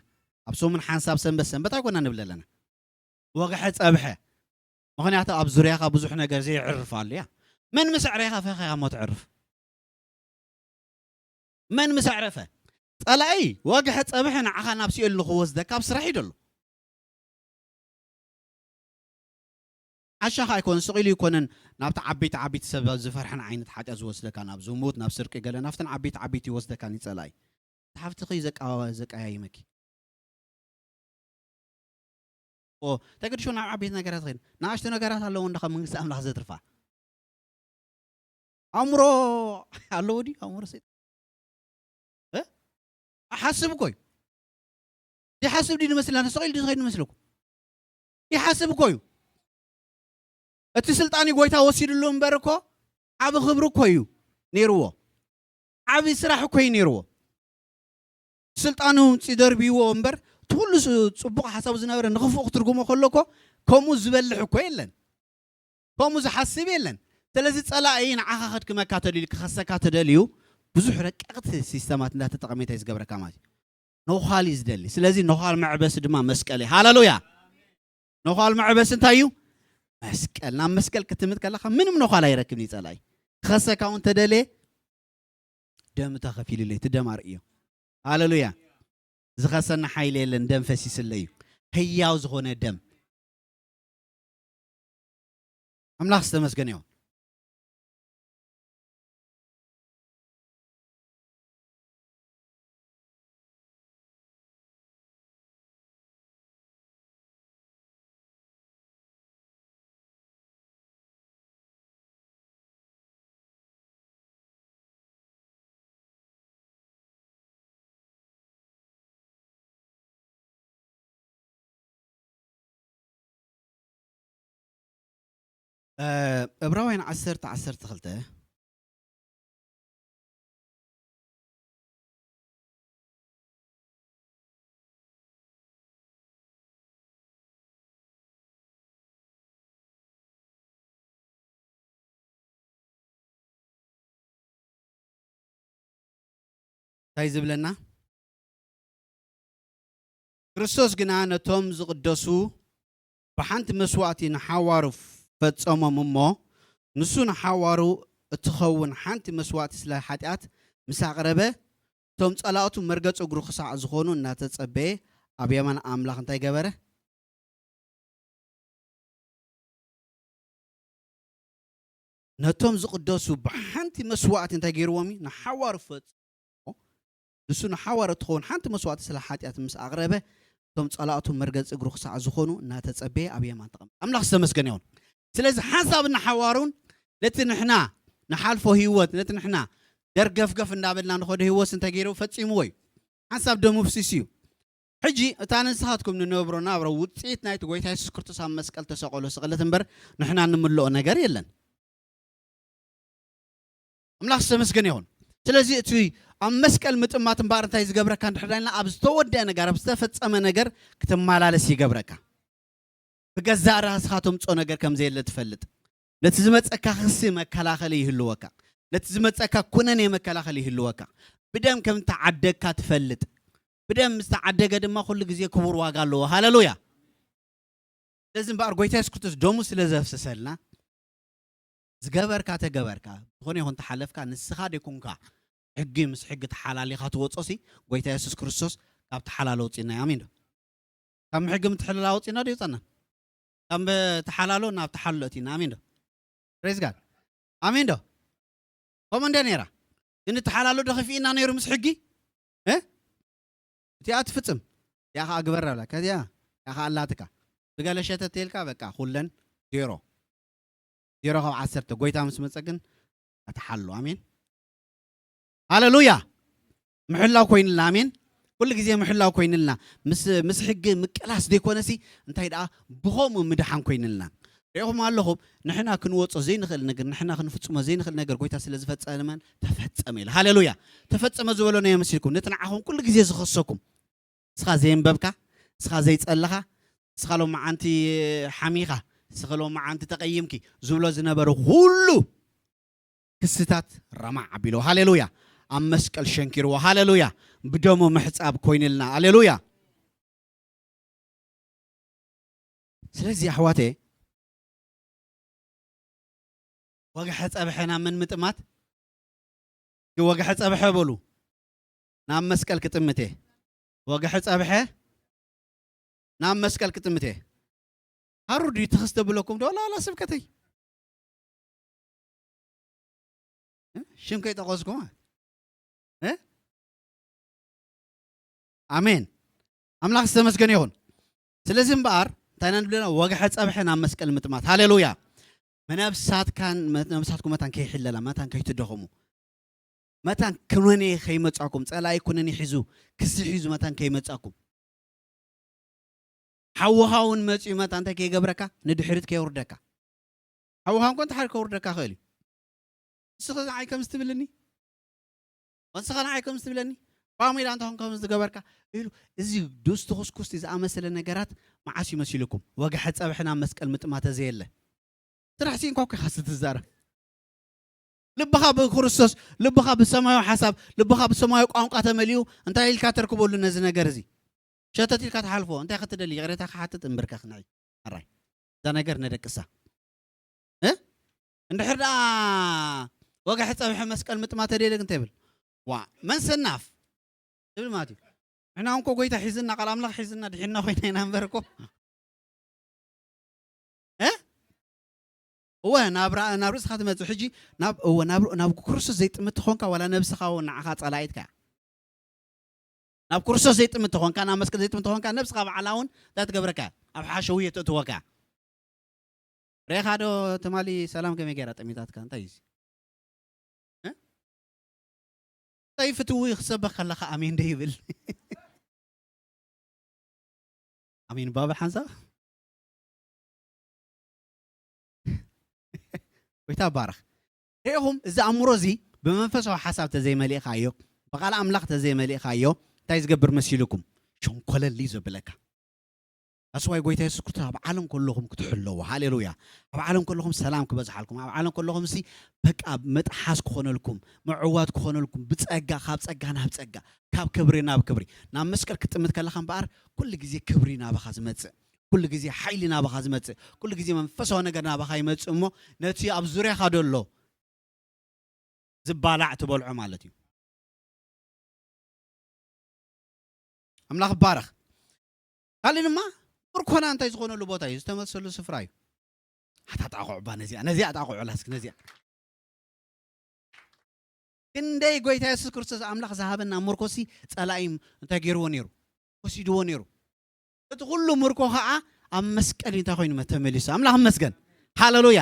ኣብ ሰሙን ሓንሳብ ሰንበት ሰንበት ኣይኮና ንብል ደለና። ወግሐ ጸብሐ። ምኽንያቱ ኣብ ዙርያኻ ብዙሕ ነገር ዘየዕርፍ ኣሎ እያ። መን ምስ ኣዕረኻ ፈኺኻ እሞ ትዕርፍ? መን ምስ ኣዕረፈ? ጸላኢ ወግሐ ጸብሐ ንዓኻ ናብ ሲኦል ንኽወስደካ ኣብ ስራሕ እዩ ደሎ። ዓሻኻ ኣይኮነን፣ ስቕ ኢሉ ኣይኮነን ናብቲ ዓበይቲ ዓበይቲ ሰብ ዝፈርሐን ዓይነት ሓጢኣት ዝወስደካ፣ ናብ ዝሙት፣ ናብ ስርቂ ገለ፣ ናብተን ዓበይቲ ዓበይቲ ይወስደካ እዩ ጸላኢ። እቲ ሓፍትኺ እዩ ዘቃ-፣ ዘቀያይመኪ። ኦ፣ እንታይ ገዲሾ ናብ ዓበይቲ ነገራት ኸይድ? ንኣሽቱ ነገራት ኣለዎ እንዳ ካብ መንግስቲ ኣምላኽ ዘትርፋ። ኣእምሮ ኣለዎ ድዩ? ኣእምሮ ሰይጣን። እ? ሓስብ እኮ እዩ። ይሓስብ ድዩ ንመስልና? ተሰቒሉ ድዩ ዝኸይድ ንመስለኩም? ይሓስብ እኮ እዩ። እቲ ስልጣን እዩ ጎይታ ወሲድሉ እምበር እኮ ዓቢ ክብሪ እኮ እዩ ነይርዎ። ዓቢ ስራሕ እኮ እዩ ነይርዎ። ስልጣኑ ውንጪ ደርብይዎ እምበር፣ እቲ ኩሉ ስ-፣ ጽቡቕ ሓሳቡ ዝነበረ ንኽፉእ ክትርጉሞ ከሎ እኮ፣ ከምኡ ዝበልሕ እኮ የለን። ከምኡ ዝሓስብ የለን። ስለዚ ጸላኢ ንዓኻ ከድክመካ ተደልዩ፣ ክኸሰካ ተደልዩ፣ ብዙሕ ረቀቕቲ ሲስተማት እንዳተጠቐመ እንታይ ዝገብረካ ማለት እዩ። ነዃል እዩ ዝደሊ። ስለዚ ነዃል መዕበሲ ድማ መስቀል እዩ። ሃሌሉያ! ነዃል መዕበሲ እንታይ እዩ? መስቀል። ናብ መስቀል ክትምት ከለኻ ምንም ነዃል ኣይረክብን እዩ ጸላኢ። ክኸሰካ እውን ተደልየ፣ ደም ተኸፊሉለይ፣ እቲ ደም ኣርእዮ። ሃሌሉያ! ዝኸሰኒ ሓይሊ የለን፣ ደም ፈሲስለይ እዩ። ህያው ዝኾነ ደም። ኣምላኽ ዝተመስገነ ይኹን። እ፣ ዕብራውያን ዓሰርተ ዓሰርተ ክልተ። እንታይ ዝብለና? ክርስቶስ ግና ነቶም ዝቕደሱ ብሓንቲ መስዋእቲ ንሓዋሩ ፈጸሞም እሞ፣ ንሱ ንሓዋሩ እትኸውን ሓንቲ መስዋእቲ ስለ ሓጢኣት ምስ ኣቕረበ፣ እቶም ጸላእቱ መርገጺ እግሩ ክሳዕ ዝኾኑ እናተጸበየ፣ ኣብ የማን ኣምላኽ እንታይ ገበረ? ነቶም ዝቕደሱ ብሓንቲ መስዋዕቲ እንታይ ገይርዎም እዩ? ንሓዋሩ ፈጽሞ። ንሱ ንሓዋሩ እትኸውን ሓንቲ መስዋዕቲ ስለ ሓጢኣት ምስ ኣቕረበ፣ እቶም ጸላእቱ መርገጺ እግሩ ክሳዕ ዝኾኑ እናተጸበየ ኣብ የማን ተቐመጠ። ኣምላኽ ዝተመስገነ ይኹን። ስለዚ ሓንሳብ ንሓዋሩን ነቲ ንሕና ንሓልፎ ህይወት፣ ነቲ ንሕና ደርገፍገፍ እንዳበልና ንኸዶ ህይወት እንታይ ገይሩ? ፈጺምዎ እዩ። ሓንሳብ ደሙ ፍሲስ እዩ። ሕጂ እታ ንስኻትኩም ንነብሮ ናብራ ውጽኢት ናይቲ ጎይታ የሱስ ክርስቶስ ኣብ መስቀል ተሰቐሎ ስቕለት እምበር ንሕና ንምልኦ ነገር የለን። ኣምላኽ ዝተመስገነ ይኹን። ስለዚ እቲ ኣብ መስቀል ምጥማት እምበኣር እንታይ ዝገብረካ እንድሕር ዳይልና፣ ኣብ ዝተወደአ ነገር፣ ኣብ ዝተፈጸመ ነገር ክትመላለስ ይገብረካ። ብገዛእ ራስኻ ተምጾ ነገር ከም ዘየለ ትፈልጥ። ነቲ ዝመጸካ ክሲ መከላኸሊ ይህልወካ። ነቲ ዝመጸካ ኩነኔ መከላኸሊ ይህልወካ። ብደም ከም ተዓደግካ ትፈልጥ። ብደም ምስ ተዓደገ ድማ ኩሉ ግዜ ክቡር ዋጋ ኣለዎ። ሃሌሉያ። ስለዚ እምበኣር ጎይታ የሱስ ክርስቶስ ደሙ ስለ ዘፍሰሰልና፣ ዝገበርካ ተገበርካ፣ ዝኾነ ይኹን ተሓለፍካ፣ ንስኻ ደይኮንካ ሕጊ ምስ ሕጊ ተሓላሊኻ ትወጾሲ፣ ጎይታ የሱስ ክርስቶስ ካብ ተሓላሎ ኣውጺእና እዩ። ኣሜን ዶ? ካብ ሕጊ ምትሕልላ ኣውጺእና ዶ ይውጻና? ካብ ተሓላሎ ናብ ተሓልሎ እቲና። ኣሜን ዶ? Praise God። ኣሜን ዶ? ከምኡ እንደ ነይራ። ግን ተሓላሎ ዶ ከፊእና ነይሩ ምስ ሕጊ? እ? እቲኣ ትፍጽም። እቲኣ ኸዓ ግበር ኣብላ። ከዚኣ እቲኣ ኸዓ ኣላትካ። ብገለ ሸተት ተልካ በቃ ኩለን ዜሮ። ዜሮ ካብ ዓሰርተ። ጎይታ ምስ መጸ ግን ኣትሓሉ። ኣሜን። ሃሌሉያ። ምሕላው ኮይንልና። ኣሜን። ኩሉ ግዜ ምሕላው ኮይንልና። ምስ፣ ምስ ሕጊ ምቅላስ ዘይኮነሲ፣ እንታይ ደኣ ብኸምኡ ምድሓን ኮይንልና። ርኢኹም ኣለኹም፣ ንሕና ክንወጾ ዘይንኽእል ነገር፣ ንሕና ክንፍጽሞ ዘይንኽእል ነገር ጎይታ ስለ ዝፈጸመን ተፈጸመ ኢሉ። ሃሌሉያ። ተፈጸመ ዝበሎ ናይ መሲልኩም፣ ነቲ ንዓኹም ኩሉ ግዜ ዝኸሰኩም፣ ንስኻ ዘየንበብካ፣ ንስኻ ዘይጸለኻ፣ ንስኻ ሎመዓንቲ ሓሚኻ፣ ንስኻ ሎመዓንቲ ተቐይምኪ ዝብሎ ዝነበረ ኩሉ ክስታት ረማዕ ኣቢልዎ። ሃሌሉያ። ኣብ መስቀል ሸንኪርዎ። ሃሌሉያ። ብደሙ ምሕጻብ ኮይንልና። ሃሌሉያ። ስለዚ ኣሕዋተየ፣ ወግሐ ጸብሐ ናብ መን ምጥማት? ወግሐ ጸብሐ በሉ። ናብ መስቀል ክጥምት እየ። ወግሐ ጸብሐ ናብ መስቀል ክጥምት እየ። ሃሩር ድዩ ትኽስ ተብለኩም ዶ? ላላ ስብከተይ። እ? ሽም ከይጠቐስኩ ማለት። እ? ኣሜን። ኣምላኽ ዝተመስገነ ይኹን። ስለዚ እምበኣር፣ እንታይ ኢና ንብለና? ወግሐ ጸብሐ ናብ መስቀል ምጥማት። ሃሌሉያ። መነብሳትካን፣ መ-፣ ነብሳትኩም መታን ከይሕለላ፣ መታን ከይትደኸሙ። መታን ኩነኔ ከይመጻኩም፣ ጸላኢ ኩነኔ ሒዙ፣ ክሲ ሒዙ መታን ከይመጻኩም። ሓውኻ እውን መጺኡ መታን እንታይ ከይገብረካ? ንድሕሪት ከየውርደካ። ሓውኻ እንኮ እንተሓር ከውርደካ ክእል እዩ። ንስኻ ንዓይ ከምዚ ትብልኒ? ንስኻ ንዓይ ከምዚ ትብለኒ? ፋሚላ እንተኾን ከምዚ ዝገበርካ? ኢሉ፣ እዚ ዱስቲ ኩስኩስቲ ዝኣመሰለ ነገራት መዓስ እዩ መሲልኩም? ወግሐ ጸብሐ ናብ መስቀል ምጥማት ተዘየለ። ስራሕ ሲንኳ እኮ ኢኻ ትዛረብ። ልብኻ ብክርስቶስ፣ ልብኻ ብሰማያዊ ሓሳብ፣ ልብኻ ብሰማያዊ ቋንቋ ተመሊኡ፣ እንታይ ኢልካ ተርክበሉ ነዚ ነገር እዚ? ሸተት ኢልካ ትሓልፎ። እንታይ ክትደሊ? ይቕሬታ ክሓትት እምብርከኽ ንዒ። ኣራይ። እዛ ነገር ነደቅሳ። እ? እንድሕር ደኣ ወግሐ ጸብሐ መስቀል ምጥማት ተደልየልክ እንታይ ይብል? ዋ፣ መን ሰናፍ? ትብል ማለት እዩ። ንሕና እንኮ ጎይታ ሒዝና፣ ቃል ኣምላኽ ሒዝና፣ ድሒንና ኮይና ኢና እምበር እኮ። እ? እወ፣ ናብ ራ-፣ ናብ ርእስኻ ትመጽእ። ሕጂ ናብ፣ እወ፣ ናብ፣ ናብ ክርስቶስ ዘይጥምት ተኾንካ፣ ዋላ ነብስኻ እውን ንዓኻ ጸላኢትካ እያ። ናብ ክርስቶስ ዘይጥምት ተኾንካ፣ ናብ መስቀል ዘይጥምት ተኾንካ፣ ነብስኻ ባዕላ እውን እንታይ ትገብረካ እያ? ኣብ ሓሸውየ ተእትወካ እያ። ርኢኻ ዶ ትማሊ ሰላም ከመይ ገይራ ጠሚታትካ? እንታይ እዩ እዚ? እ? እንታይ ፍትዊ ክሰበኽ ከለኻ ኣሜን ዶ ይብል? ኣሜን ባባ ሓንሳብ። ጎይታ ባረኽ። ርኢኹም፣ እዚ ኣእምሮ እዚ ብመንፈሳዊ ሓሳብ ተዘይመሊእኻዮ፣ ብቓል ኣምላኽ ተዘይመሊእኻዮ፣ እንታይ ዝገብር መሲልኩም? ሸንኮለል እዩ ዘብለካ። ኣስዋይ ጎይታ የሱስ ክርስቶስ ኣብ ዓለም ከለኹም ክትሕለዉ። ሃሌሉያ። ኣብ ዓለም ከለኹም ሰላም ክበዝሓልኩም። ኣብ ዓለም ከለኹም ሲ በቃ መጥሓስ ክኾነልኩም፣ ምዕዋት ክኾነልኩም፣ ብጸጋ፣ ካብ ጸጋ ናብ ጸጋ፣ ካብ ክብሪ ናብ ክብሪ። ናብ መስቀል ክትጥምት ከለኻ እምበኣር ኩሉ ግዜ ክብሪ ናባኻ ዝመጽእ፣ ኩሉ ግዜ ሓይሊ ናባኻ ዝመጽእ፣ ኩሉ ግዜ መንፈሳዊ ነገር ናባኻ ይመጽእ እሞ ነቲ ኣብ ዙርያኻ ዘሎ ዝባላዕ ትበልዖ ማለት እዩ። ኣምላኽ ይባረኽ። ካልእ ድማ ምርኮና እንታይ ዝኾነሉ ቦታ እዩ? ዝተመልሰሉ ስፍራ እዩ። ኣታ ጣቑዕ ባ ነዚኣ፣ ነዚኣ ጣቑዑላ እስኪ ነዚኣ። ክንደይ ጎይታ የሱስ ክርስቶስ ኣምላኽ ዝሃበና ምርኮሲ ጸላኢ እንታይ ገይርዎ ነይሩ? ወሲድዎ ነይሩ። እቲ ኩሉ ምርኮ ኸዓ ኣብ መስቀል እዩ እንታይ ኮይኑ መ-፣ ተመሊሱ። ኣምላኽ ይመስገን። ሃሌሉያ።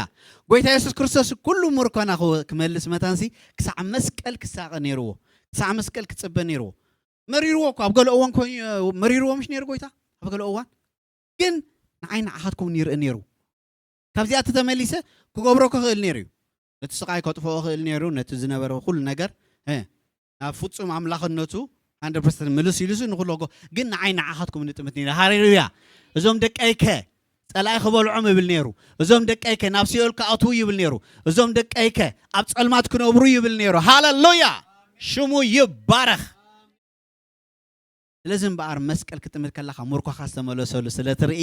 ጎይታ የሱስ ክርስቶስ ኩሉ ምርኮና ክወ-፣ ክመልስ መታንሲ ክሳዕ መስቀል ክሳቐ ነይርዎ። ክሳዕ መስቀል ክጽበ ነይርዎ። መሪርዎ እኮ ኣብ ገለ እዋን ኮይኑ፣ መሪርዎ ምሽ ነይሩ ጎይታ ኣብ ገለ እዋን። ግን ንዓይ ንዓኻትኩም ይርኢ ነይሩ። ካብዚኣ ተተመሊሰ ክገብሮ ክኽእል ነይሩ እዩ። ነቲ ስቓይ ከጥፍኦ ክእል ነይሩ፣ ነቲ ዝነበረ ኩሉ ነገር፣ እ፣ ናብ ፍጹም ኣምላኽነቱ ሃንድረድ ፐርሰንት ምልስ ኢሉሱ ንኹሎ ጎ-፣ ግን ንዓይ ንዓኻትኩም ንጥምት ነይሩ። ሃሌሉያ። እዞም ደቀይከ ጸላኢ ክበልዖም ይብል ነይሩ። እዞም ደቀይከ ናብ ሲኦል ክኣትዉ ይብል ነይሩ። እዞም ደቀይከ ኣብ ጸልማት ክነብሩ ይብል ነይሩ። ሃሌሉያ። ሽሙ ይባረኽ። ስለዚ እምበኣር መስቀል ክትጥምት ከለኻ ምርኮኻ ዝተመለሰሉ ስለ ትርኢ፣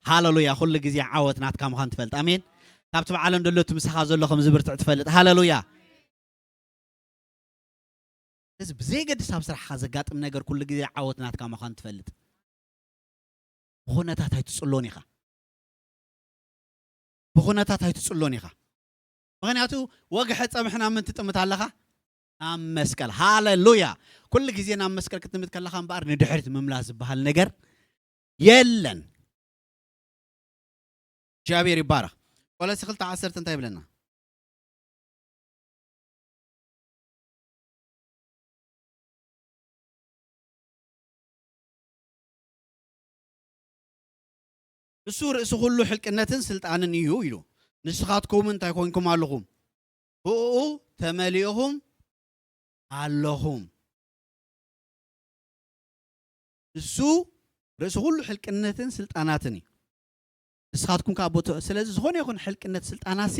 ሃሌሉያ፣ ኩሉ ግዜ ዓወት ናትካ ምዃን ትፈልጥ። ኣሜን። ካብቲ ብዓለም ዘሎ እቲ ምሳኻ ዘሎ ከም ዝብርትዕ ትፈልጥ። ሃሌሉያ። ስለዚ ብዘየገድስ ኣብ ስራሕኻ ዘጋጥም ነገር ኩሉ ግዜ ዓወት ናትካ ምዃን ትፈልጥ። ብኹነታት ኣይትጽሎን ኢኻ። ብኹነታት ኣይትጽሎን ኢኻ። ምኽንያቱ ወግሐ ጸብሕና ምን ትጥምት ኣለኻ? ናብ መስቀል። ሃሌሉያ። ኩሉ ግዜ ናብ መስቀል ክትጥምት ከለኻ እምበኣር ንድሕሪት ምምላስ ዝበሃል ነገር የለን። እግዚኣብሔር ይባረኽ። ቆሎሲ ክልተ ዓሰርተ እንታይ ይብለና? ንሱ ርእሲ ኩሉ ሕልቅነትን ስልጣንን እዩ ኢሉ። ንስኻትኩም እንታይ ኮንኩም ኣለኹም? ብእኡ ተመሊእኹም ኣለኹም። ንሱ ርእሲ ኩሉ ሕልቅነትን ስልጣናትን እዩ። ንስኻትኩም ከዓ ቦተ-፣ ስለዚ ዝኾነ ይኹን ሕልቅነት ስልጣናሲ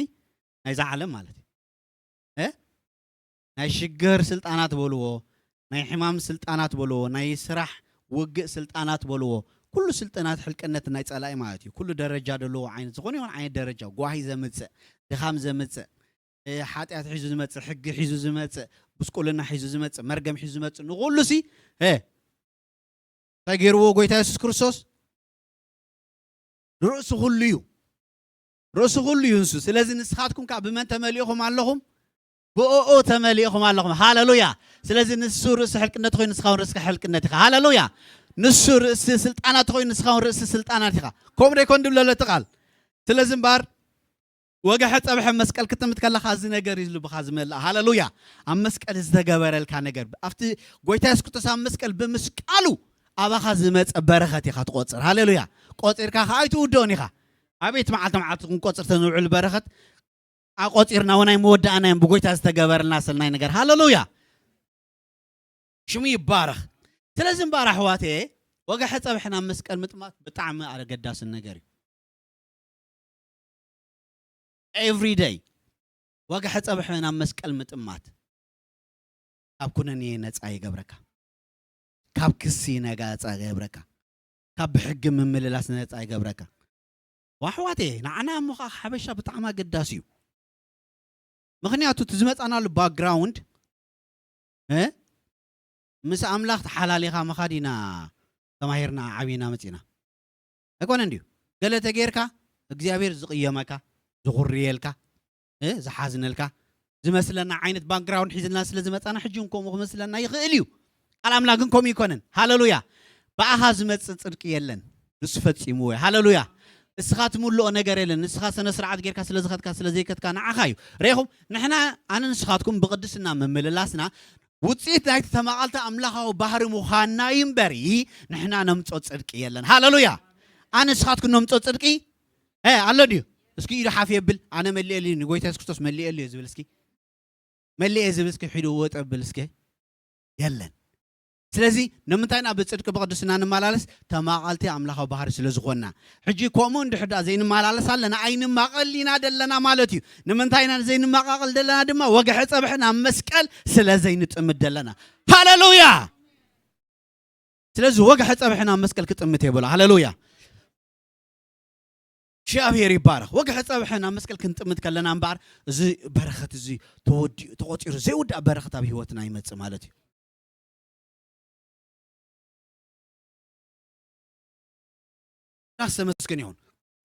ናይዛ ዓለም ማለት እዩ። እ? ናይ ሽግር ስልጣናት በልዎ፣ ናይ ሕማም ስልጣናት በልዎ፣ ናይ ስራሕ ውግእ ስልጣናት በልዎ፣ ኩሉ ስልጣናት ሕልቅነት ናይ ጸላኢ ማለት እዩ። ኩሉ ደረጃ ዘለዎ ዓይነት፣ ዝኾነ ይኹን ዓይነት ደረጃ፣ ጓሂ ዘምጽእ፣ ድኻም ዘምጽእ፣ እ፣ ሓጢኣት ሒዙ ዝመጽእ፣ ሕጊ ሒዙ ዝመጽእ፣ ጉስቁልና ሒዙ ዝመጽእ፣ መርገም ሒዙ ዝመጽእ፣ ንኹሉ ሲ፣ እ፣ እንታይ ገይርዎ ጎይታ የሱስ ክርስቶስ? ርእሲ ኩሉ እዩ። ርእሲ ኩሉ እዩ ንሱ። ስለዚ ንስኻትኩም ከኣ ብመን ተመሊእኹም ኣለኹም? ብእኡ ተመሊእኹም ኣለኹም። ሃሌሉያ። ስለዚ ንሱ ርእሲ ሕልቅነት ኮይኑ ንስኻ እውን ርእሲ ሕልቅነት ኢኻ። ሃሌሉያ። ንሱ ርእሲ ስልጣናት ኮይኑ ንስኻ እውን ርእሲ ስልጣናት ኢኻ። ከምኡ ዶ ይኮን ድብለለቲ ቃል? ስለዚ እምበኣር ወግሐ ጸብሐ መስቀል ክትጥምት ከለኻ እዚ ነገር እዩ ልብኻ ዝመልእ። ሃሌሉያ። ኣብ መስቀል ዝተገበረልካ ነገር፣ ኣብቲ ጎይታ የሱስ ክርስቶስ ኣብ መስቀል ብምስቃሉ ኣባኻ ዝመጸ በረኸት ኢኻ ትቆጽር። ሃሌሉያ። ቆጺርካ ኸኣ ኣይትውድኦን ኢኻ። ኣቤት መዓልቲ መዓልቲ ክንቆጽር ተንውዕል በረኸት ኣቆጺርና ወናይ መወዳእና እዮም ብጎይታ ዝተገበረልና ሰናይ ነገር። ሃሌሉያ። ሽሙ ይባረኽ። ስለዚ እምበኣር ኣሕዋተየ፣ ወግሐ ጸብሐ ናብ መስቀል ምጥማት ብጣዕሚ ኣገዳስን ነገር እዩ። ኤቭሪ ደይ ወግሐ ጸብሐ ናብ መስቀል ምጥማት ካብ ኩነኔ ነጻ ይገብረካ። ካብ ክሲ ነጻ ይገብረካ። ካብ ብሕጊ ምምልላስ ነጻ ይገብረካ። ዋሕዋቴ፣ ንዓና እሞ ኸዓ ሓበሻ ብጣዕሚ ኣገዳሲ እዩ። ምኽንያቱ እቲ ዝመጻናሉ ባክግራውንድ፣ እ፣ ምስ ኣምላኽ ተሓላሊኻ ምኻድ ኢና ተማሂርና ዓቢና መጺና። ኣይኮነን ድዩ? ገለ ተጌርካ እግዚኣብሔር ዝቕየመካ፣ ዝኹርየልካ፣ እ፣ ዝሓዝነልካ፣ ዝመስለና ዓይነት ባክግራውንድ ሒዝልና ስለ ዝመጻና ሕጂ እውን ከምኡ ክመስለና ይኽእል እዩ። ቃል ኣምላኽ ግን ከምኡ ይኮነን። ሃሌሉያ። ብኣኻ ዝመጽእ ጽድቂ የለን። ንሱ ፈጺምዎ እዩ። ሃሌሉያ። እስኻ ትምልኦ ነገር የለን። ንስኻ ስነ ስርዓት ጌርካ ስለ ዝኸድካ ስለ ዘይከድካ ንዓኻ እዩ። ርኢኹም፣ ንሕና ኣነ ንስኻትኩም ብቕድስና ምምልላስና ውጽኢት ናይቲ ተማቓልቲ ኣምላኻዊ ባህሪ ምዃንና እዩ እምበሪ፣ ንሕና ነምጾ ጽድቂ የለን። ሃሌሉያ። ኣነ ንስኻትኩም ነምጾ ጽድቂ፣ እ፣ ኣሎ ድዩ? እስኪ ኢዱ ሓፍ የብል፣ ኣነ መሊኤሉ እዩ፣ ንጎይታ የሱስ ክርስቶስ መሊኤሉ እዩ ዝብል እስኪ። መሊኤ ዝብል እስኪ ሒዱ ወጠ ብል እስኪ። የለን። ስለዚ ንምንታይ ኢና ብጽድቂ ብቕድስና ንመላለስ? ተማቓልቲ ኣምላኻዊ ባህሪ ስለ ዝኾንና። ሕጂ ከምኡ እንድሕር ደኣ ዘይንመላለስ ኣለና፣ ኣይንማቐል ኢና ደለና ማለት እዩ። ንምንታይ ኢና ዘይንመቓቐል ደለና ድማ? ወግሐ ጸብሐ ናብ መስቀል ስለ ዘይንጥምት ደለና። ሃሌሉያ! ስለዚ ወግሐ ጸብሐ ናብ መስቀል ክጥምት የብሎ። ሃሌሉያ! እግዚኣብሔር ይባረኽ። ወግሐ ጸብሐ ናብ መስቀል ክንጥምት ከለና እምበኣር፣ እዚ በረኸት እዚ ተወዲኡ፣ ተቖጺሩ ዘይውዳእ በረኸት ኣብ ህይወትና ይመጽእ ማለት እዩ። ኣምላኽ ዝተመስገነ ይኹን።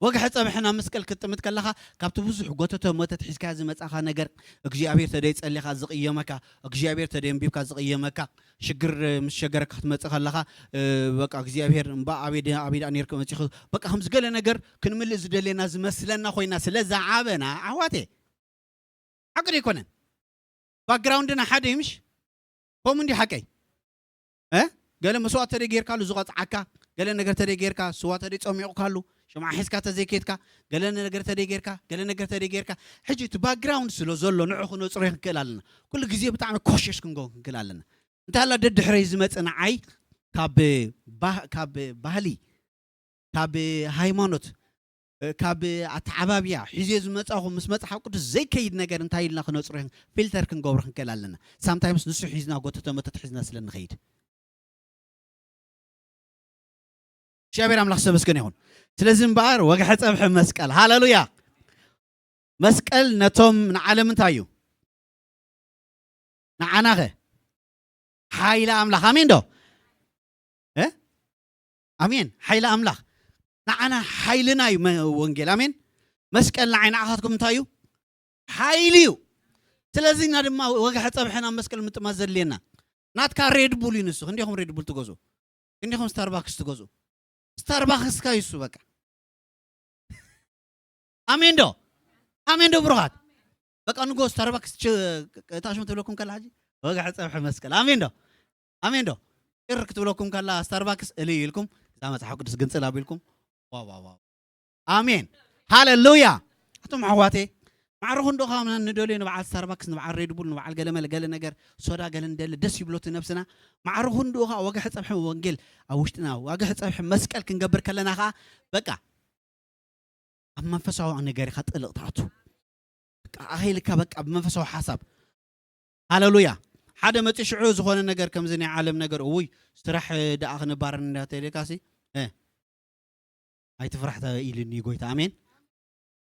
ወግሐ ጸብሐ ናብ መስቀል ክትጥምት ከለኻ፣ ካብቲ ብዙሕ ጎተተ መተት ሒዝካ ዝመጻኻ ነገር፣ እግዚኣብሔር ተደይ ጸሊኻ ዝቕየመካ፣ እግዚኣብሔር ተደይ ኣንቢብካ ዝቕየመካ፣ ሽግር ምስ ሸገረካ ክትመጽእ ከለኻ፣ እ፣ በቃ እግዚኣብሔር እምባ ኣበይ ደ-፣ ኣበይ ደኣ ነርካ መጺኹ፣ በቃ ከምዚ ገለ ነገር ክንምልእ ዝደልየና ዝመስለና ኮይና ስለ ዝዓበና፣ ኣሕዋተይ፣ ሓቂ ዶ ኣይኮነን? ባክግራውንድና ሓደ እዩ፣ ምሽ? ከምኡ እንዲ ሓቀይ? እ? ገለ መስዋእቲ ተደይ ጌርካሉ ዝቐጽዓካ፣ ገለ ነገር ተደይ ጌርካ፣ ስዋ ተደይ ጸሚቑካሉ፣ ሽምዓ ሒዝካ ተዘይኬድካ፣ ገለ ነገር ተደይ ጌርካ፣ ገለ ነገር ተደይ ጌርካ። ሕጂ እቲ ባክግራውንድ ስለ ዘሎ ንዑ ክነጽሮ ክንክእል ኣለና። ኩሉ ግዜ ብጣዕሚ ኮሸሽ ክንጎ ክንክእል ኣለና። እንታይ ኣላ ደድሕረይ ዝመጽእ ንዓይ ካብ ባህ-፣ ካብ ባህሊ፣ ካብ ሃይማኖት፣ ካብ ኣተዓባብያ ሒዜ ዝመጻኹ ምስ መጽሓፍ ቅዱስ ዘይከይድ ነገር እንታይ ኢልና ክነጽሮ፣ ፊልተር ክንገብሮ ክንክእል ኣለና። ሳምታይምስ ንሱ ሒዝና ጎተተ መተት ሒዝና ስለ ንኸይድ። እግዚኣብሔር ኣምላኽ ዝተመስገነ ይኹን። ስለዚ እምበኣር ወግሐ ጸብሐ መስቀል። ሃሌሉያ። መስቀል ነቶም ንዓለም እንታይ እዩ? ንዓናኸ? ሓይሊ ኣምላኽ። ኣሜን ዶ? እ? ኣሜን። ሓይሊ ኣምላኽ። ንዓና ሓይልና እዩ መ-፣ ወንጌል። ኣሜን። መስቀል ንዓይ ንዓኻትኩም እንታይ እዩ? ሓይሊ እዩ። ስለዚ ኢና ድማ ወግሐ ጸብሐ ናብ መስቀል ምጥማት ዘድልየና። ናትካ ሬድ ቡል እዩ ንሱ። ክንደይኹም ሬድ ቡል ትገዝኡ? ክንደይኹም ስታርባክስ ትገዝኡ? ስታርባክስካ እዩ እሱ በቃ። ኣሜን ዶ? ኣሜን ዶ ብሩኻት? በቃ ንጎ ስታርባክስ ች-፣ እታ ሽም ትብለኩም ከላ ሕጂ ወግሐ ጸብሐ መስቀል። ኣሜን ዶ? ኣሜን ዶ? ጭር ክትብለኩም ከላ ስታርባክስ እልይ ኢልኩም እዛ መጽሓፍ ቅዱስ ግንጽል ኣቢልኩም። ዋው፣ ዋው፣ ዋው። ኣሜን። ሃሌሉያ። ኣቶም ኣሕዋተይ፣ ማዕረ ክንዶ ካብ ንደልዮ ንበዓል ስታርባክስ፣ ንበዓል ሬድ ቡል፣ ንበዓል ገለ መለ ገለ ነገር፣ ሶዳ ገለ ንደሊ፣ ደስ ይብሎ እቲ ነብስና። ማዕረ ክንዶ ከኣ ወግሐ ጸብሐ ወንጌል ኣብ ውሽጥና፣ ወግሐ ጸብሐ መስቀል ክንገብር ከለና ከኣ በቃ ኣብ መንፈሳዊ ነገር ኢኻ ጥልቕ ትኣቱ። በቃ ኣኺልካ በቃ ብመንፈሳዊ ሓሳብ። ሃሌሉያ። ሓደ መጺ ሽዑ ዝኾነ ነገር ከምዚ ናይ ዓለም ነገር፣ እውይ ስራሕ ደኣ ክንባረር እንዳተደልካሲ፣ እ፣ ኣይትፍራሕ ተ-፣ ኢሉኒ ጎይታ። ኣሜን።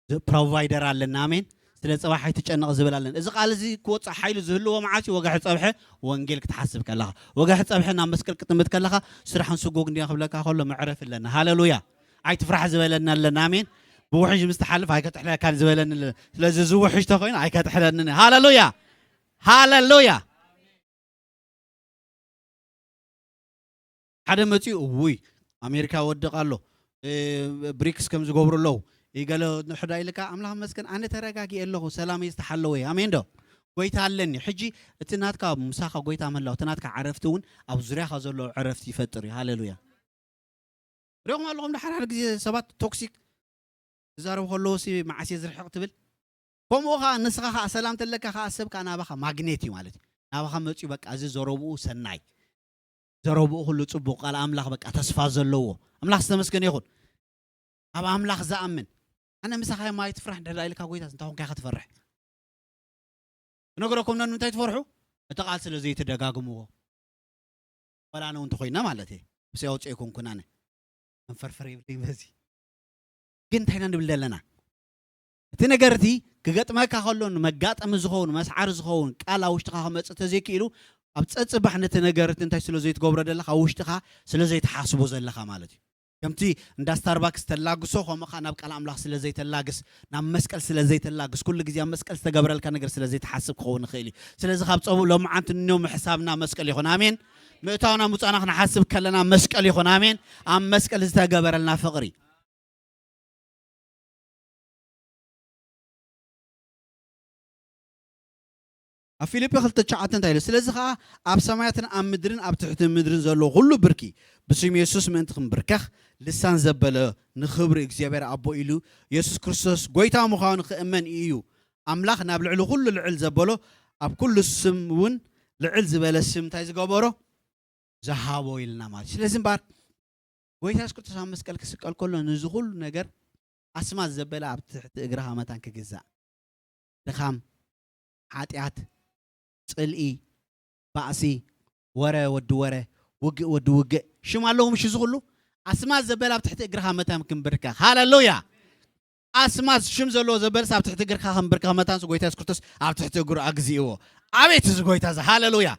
ዝ-፣ ፕሮቫይደር ኣለና። ኣሜን። ስለ ጽባሕ ኣይትጨነቕ ዝብል ኣለና። እዚ ቃል እዚ ክወጽእ ሓይሊ ዝህልዎ መዓስ እዩ? ወግሐ ጸብሐ ወንጌል ክትሓስብ ከለኻ። ወግሐ ጸብሐ ናብ መስቀል ክትጥምት ከለኻ፣ ስራሕ ንስጎግ እንዲና ክብለካ ከሎ መዕረፊ ኣለና። ሃሌሉያ። ኣይትፍራሕ ዝበለና ኣለና። ኣሜን። ብውሕጅ ምስ ትሓልፍ ኣይከጥሕለካን ዝበለኒ ኣለ። ስለዚ እዚ ውሕጅ ተኾይኑ ኣይከጥሕለንን። ሃሌሉያ። ሃሌሉያ። ሓደ መጺኡ፣ "እውይ፣ ኣሜሪካ ወድቕ ኣሎ፣ እ፣ ብሪክስ ከም ዝገብሩ ኣለዉ፣ ይገለ ንሕዳ" ኢልካ፣ "ኣምላኽ መስገን፣ ኣነ ተረጋጊኤ ኣለኹ፣ ሰላመይ ዝተሓለወ እዩ።" ኣሜን ዶ? ጎይታ ኣለኒ። ሕጂ እቲ ናትካ ምሳኻ ጎይታ ምህላው፣ እቲ ናትካ ዕረፍቲ እውን ኣብ ዙርያኻ ዘሎ ዕረፍቲ ይፈጥር እዩ። ሃሌሉያ። ሪኹም ኣለኹም ዶ? ሓደ ሓደ ግዜ ሰባት ቶክሲክ ክዛረቡ ከለዉ ሲ መዓስ እየ ዝርሕቕ ትብል? ከምኡ ኸዓ ንስኻ ኸዓ ሰላም ተለካ ኸዓ ሰብ ከኣ ናባኻ ማግኔት እዩ ማለት እዩ። ናባኻ መጺኡ በቃ እዚ ዘረብኡ ሰናይ፣ ዘረብኡ ኩሉ ጽቡቕ፣ ቃል ኣምላኽ በቃ ተስፋ ዘለዎ። ኣምላኽ ዝተመስገነ ይኹን። ኣብ ኣምላኽ ዝኣምን። ኣነ ምሳኻ እየ ማይ ትፍራሕ እንድሕር ደኣ ኢልካ ጎይታስ እንታይ ኮንካ ኢኻ ትፈርሕ? ክነግረኩም ነ ንምንታይ ትፈርሑ? እቲ ቃል ስለ ዘይትደጋግምዎ። ዋላ ኣነ እውን እንተኾይና ማለት እየ። ምስ ኣውፅኦ ኣይኮንኩን ኣነ። መንፈርፈር የብለይ በዚ። ግን እንታይ ኢና ንብል ዘለና? እቲ ነገር እቲ ክገጥመካ ከሎ ንመጋጠሚ ዝኸውን፣ መስዓሪ ዝኸውን ቃል ኣብ ውሽጥኻ ክመጽእ ተዘይክኢሉ፣ ኣብ ጸጽባሕ ነቲ ነገር እቲ እንታይ ስለ ዘይትገብሮ ዘለኻ፣ ኣብ ውሽጥኻ ስለ ዘይትሓስቦ ዘለኻ ማለት እዩ። ከምቲ እንዳ ስታርባክስ ተላግሶ፣ ከምኡ ኸዓ ናብ ቃል ኣምላኽ ስለ ዘይተላግስ፣ ናብ መስቀል ስለ ዘይተላግስ፣ ኩሉ ግዜ ኣብ መስቀል ዝተገብረልካ ነገር ስለ ዘይትሓስብ ክኸውን ይኽእል እዩ። ስለዚ ካብ ጸቡእ ሎምዓንቲ እኖ ምሕሳብና መስቀል ይኹን። ኣሜን። ምእታውና ምውጻእና ክንሓስብ ከለና መስቀል ይኹን። ኣሜን። ኣብ መስቀል ዝተገበረልና ፍቕሪ። ኣብ ፊልጲ ክልተ ትሽዓተ እንታይ ኢሉ? ስለዚ ኸዓ ኣብ ሰማያትን ኣብ ምድርን ኣብ ትሕቲ ምድርን ዘሎ ኩሉ ብርኪ ብስም የሱስ ምእንቲ ክንብርከኽ ልሳን ዘበለ ንኽብሪ እግዚኣብሔር ኣቦ ኢሉ የሱስ ክርስቶስ ጐይታ ምዃኑ ክእመን እዩ። ኣምላኽ ናብ ልዕሊ ኩሉ ልዕል ዘበሎ ኣብ ኩሉ ስም እውን ልዕል ዝበለ ስም እንታይ ዝገበሮ? ዝሃቦ ኢልና ማለት እዩ። ስለዚ እምበኣር ጐይታ የሱስ ክርስቶስ ኣብ መስቀል ክስቀል ከሎ ነዚ ኩሉ ነገር ኣስማት ዘበለ ኣብ ትሕቲ እግርኻ መታን ክግዛእ። ድኻም፣ ሓጢኣት፣ ጽልኢ፣ ባእሲ፣ ወረ ወዲ ወረ፣ ውግእ ወዲ ውግእ፣ ሽም ኣለዎ ምሽ እዚ ኩሉ? ኣስማት ዘበለ ኣብ ትሕቲ እግርኻ መታን ክንብርከኽ። ሃሌሉያ! ኣስማት ሽም ዘለዎ ዘበለስ ኣብ ትሕቲ እግርኻ ክንብርከኽ መታንስ ጐይታ የሱስ ክርስቶስ ኣብ ትሕቲ እግሩ ኣግዚእዎ። ኣቤት እዚ ጐይታ እዚ! ሃሌሉያ!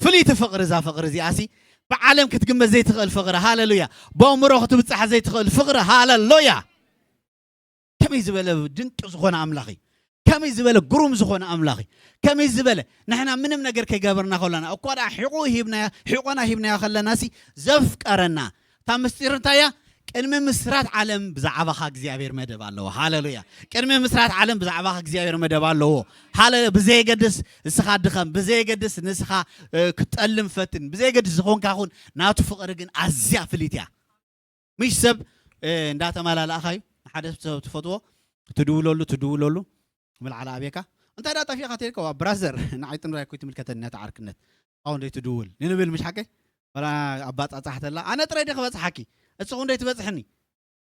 ፍልይቲ ፍቕሪ እዛ ፍቕሪ እዚኣሲ ብዓለም ክትግመት ዘይትኽእል ፍቕሪ። ሃሌሉያ! ብኣእምሮ ክትብጻሕ ዘይትኽእል ፍቕሪ። ሃሌሉያ! ከመይ ዝበለ ድንቂ ዝኾነ ኣምላኽ እዩ። ከመይ ዝበለ ግሩም ዝኾነ ኣምላኽ እዩ። ከመይ ዝበለ ንሕና ምንም ነገር ከይገበርና ከለና እኳ ደኣ ሒቑ ሂብናዮ፣ ሒቖና ሂብናዮ ከለና ሲ ዘፍቀረና። እታ ምስጢር እንታይ እያ? ቅድሚ ምስራት ዓለም ብዛዕባኻ እግዚኣብሔር መደብ ኣለዎ። ሃሌሉያ። ቅድሚ ምስራት ዓለም ብዛዕባኻ እግዚኣብሔር መደብ ኣለዎ። ሃሌ ብዘየገድስ ንስኻ ድኸም፣ ብዘየገድስ ንስኻ እ፣ ክትጠልም ፈትን፣ ብዘየገድስ ዝኾንካ ኹን ናቱ ፍቕሪ ግን ኣዝያ ፍልይቲ እያ። ምሽ ሰብ እ፣ እንዳተመላለእኻዩ ንሓደ ሰብ ትፈትዎ ትድውለሉ ትድውለሉ ምልዓል ኣብየካ እንታይ ዳ ጠፊኻ ተልከ ዋ ብራዘር ንዓይ ጥራይ እኮ ትምልከተኒ ነታ ዓርክነት ኣው እንደ ትድውል ንንብል ምሽ ሓቀይ ወላ ኣባጻጻሕ ተላ ኣነ ጥራይ ደ ክበጽሓኪ እጽኹ እንደ ትበጽሕኒ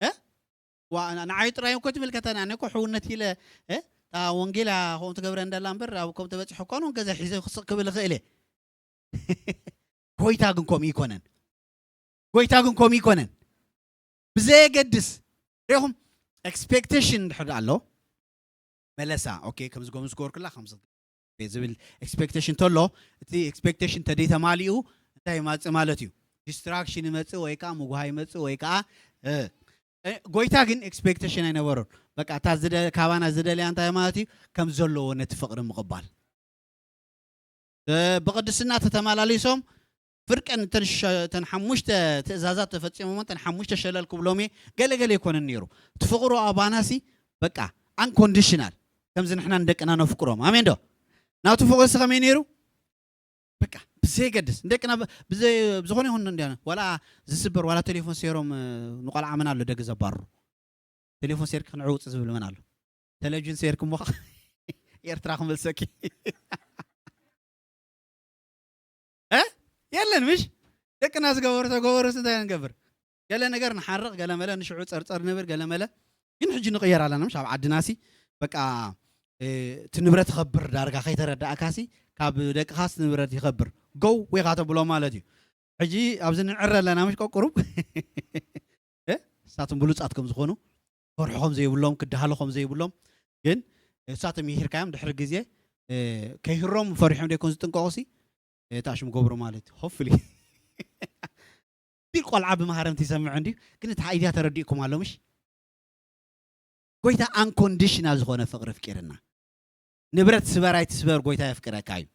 እ ዋ ንዓይ ጥራይ እኮ ትምልከተኒ ኣነ እኮ ሕውነት ኢለ እ ታ ወንጌላ ከምኡ ትገብረ እንደላ እምበር ኣብ ከም ተበጽሑ እኮ ነው ገዛ ሒዘ ክስቕ ክብል እኽእል እየ ጎይታ ግን ከምኡ ይኮነን ጎይታ ግን ከምኡ ይኮነን ብዘየገድስ ሪኹም ኤክስፔክቴሽን እንድሕር ኣሎ መለሳ ኦኬ ከምዚ ከምዚ ክወርክላ ከምዚ ዝብል ኤክስፔክቴሽን ተሎ እቲ ኤክስፔክቴሽን ተደይተማሊኡ እንታይ ይማፅእ ማለት እዩ ዲስትራክሽን ይመፅእ ወይ ከዓ ምጉሃ ይመፅእ ወይ ከዓ እ፣ እ፣ ጎይታ ግን ኤክስፔክቴሽን ኣይነበሮን በቃ እታ ዝደ- ካባና ዝደልያ እንታይ ማለት እዩ ከም ዘለዎ ነቲ ፍቅሪ ምቕባል እ፣ ብቕድስና ተተመላሊሶም ፍርቀን እተን ሸ- እተን ሓሙሽተ ትእዛዛት ተፈፂሞሞ እተን ሓሙሽተ ሸለል ክብሎም እየ ገለገለ ይኮነን ነይሩ እቲ ፍቅሩ ኣባናሲ በቃ ኣንኮንዲሽናል ከምዚ ንሕና ንደቅና ነፍቅሮም ኣሜን ዶ ናቱ ፍቅርሲ ከመይ ነይሩ በቃ ብዘየገድስ ንደቅና ብ- ብዘይ- ብዝኾነ ይኹን እንዲያ ዋላ ዝስበር ዋላ ቴሌፎን ሴሮም እ፣ ንቆልዓ መን ኣሎ ደገ ዘባርሩ ቴሌፎን ሴርክ ክንዕውፅ ዝብል መን ኣሎ ቴሌቪዥን ሴርክ እሞ ኤርትራ ክመልሰኪ እ የለን ምሽ ደቅና ዝገበሩ ተገበሩ እንታይ ንገብር ገለ ነገር ንሓርቕ ገለ መለ ንሽዑ ጸርጸር ንብል ገለ መለ ግን ሕጂ ንቕየር ኣለና ምሽ ኣብ ዓድናሲ በቃ እ፣ እቲ ንብረት ይኸብር ዳርጋ ከይተረዳእካሲ ካብ ደቅኻስ ንብረት ይኸብር ጎው ወይኻ ተብሎ ማለት እዩ ሕጂ ኣብዚ ንዕረ ኣለና ምሽ ቀቁሩብ እ፣ እሳቶም ብሉጻት ከም ዝኾኑ ፈርሑ ከም ዘይብሎም ክደሃሉ ከም ዘይብሎም ግን እሳቶም ይሂርካዮም ድሕሪ ግዜ እ፣ ከይህሮም ፈሪሖም ደይኮን ዝጥንቀቑሲ እታ ሽም ገብሩ ማለት ሆፍሊ ዲል ቆልዓ ብማህረምቲ ይሰምዕ እንዲ ግን እቲ ኣይድያ ተረዲእኩም ኣሎ ምሽ ጎይታ ኣንኮንዲሽናል ዝኾነ ፍቅሪ ፍቂርና ንብረት ስበር ኣይትስበር ጎይታ የፍቅረካ እዩ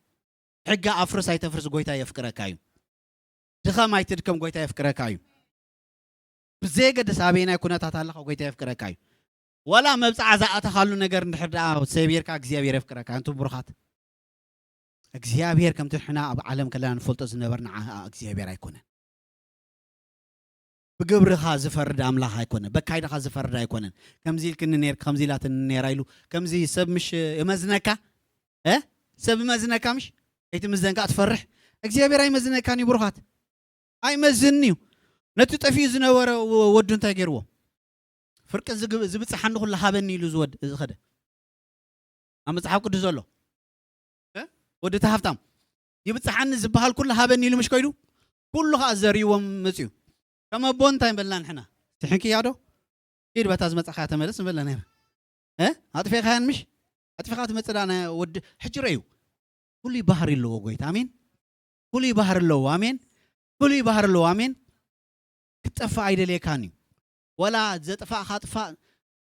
ሕጊ ኣፍርስ ኣይተፍርስ ጎይታ የፍቅረካ እዩ ድኸም ኣይትድከም ጎይታ የፍቅረካ እዩ ብዘየገድስ ኣበየናይ ኩነታት ኣለኻ ጎይታ የፍቅረካ እዩ ወላ መብፅዓ ዝኣተኻሉ ነገር እንድሕር ደኣ ሰቢርካ እግዚኣብሔር የፍቅረካ እንቱ ብሩኻት እግዚኣብሔር ከምቲ ንሕና ኣብ ዓለም ከለና ንፈልጦ ዝነበርና ዓ እግዚኣብሔር ኣይኮነን ብግብርኻ ዝፈርድ ኣምላኽ ኣይኮነ በካይድኻ ዝፈርድ ኣይኮነን ከምዚ ኢልክኒ ነር ከምዚ ኢላትኒ ነራ ኢሉ ከምዚ ሰብ ምሽ የመዝነካ እ ሰብ መዝነካ ምሽ ከይትምዘን ከዓ ትፈርሕ እግዚኣብሔር ኣይመዝነካን እዩ ብሩኻት ኣይመዝን እዩ ነቲ ጠፊኡ ዝነበረ ወ- ወዱ እንታይ ገይርዎ ፍርቂ ዝግ- ዝብፅሓኒ ኩሉ ሃበኒ ኢሉ ዝወድ ዝኸደ ኣብ መፅሓፍ ቅዱስ ዘሎ እ? ወዲ እቲ ሃፍታም ይብፅሓኒ ዝበሃል ኩሉ ሃበኒ ኢሉ ምሽ ከይዱ ኩሉ ከዓ ዘርይዎም መፅዩ ከም ኣቦ እንታይ በልና ንሕና ትሕንክያ ዶ ኪድ በታ ዝመፃኻያ ተመለስ ንበልና ነይረ እ? ኣጥፌኻያን ምሽ ኣጥፌኻ ትመፅእ ዳ ናይ ወዲ ሕጂ ረእዩ ፍሉይ ባህሪ ኣለዎ ጎይታ ኣሜን ፍሉይ ባህሪ ኣለዎ ኣሜን ፍሉይ ባህሪ ኣለዎ ኣሜን ክትጠፋእ ኣይደልየካን እዩ ወላ ዘጥፋእኻ ጥፋእ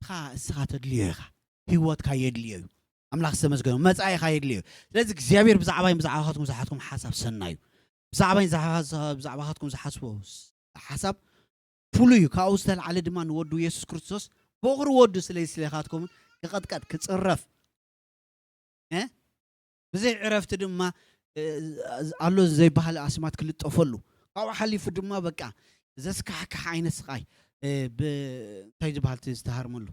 ኻ እስኻ ተድልዮ ኢኻ ህይወትካ የድልዮ እዩ ኣምላኽ ዝተመስገነ መፃኢኻ የድልዮ እዩ ስለዚ እግዚኣብሔር ብዛዕባይ ብዛዕባኻትኩም ዝሓትኩም ሓሳብ ሰና እዩ ብዛዕባይ ብዛዕባኻትኩም ዝሓስቦ ሓሳብ ፍሉይ እዩ ካብኡ ዝተልዓለ ድማ ንወዱ የሱስ ክርስቶስ በቕሪ ወዱ ስለ ስለኻትኩም ክቐጥቀጥ ክፅረፍ እ? ብዘይ ዕረፍቲ ድማ እ፣ ኣሎ ዘይበሃል ኣስማት ክልጠፈሉ ካብኡ ሓሊፉ ድማ በቃ ዘስካሕክሕ ዓይነት ስቃይ እ፣ ብ- እንታይ ዝበሃል እቲ ዝተሃርመሉ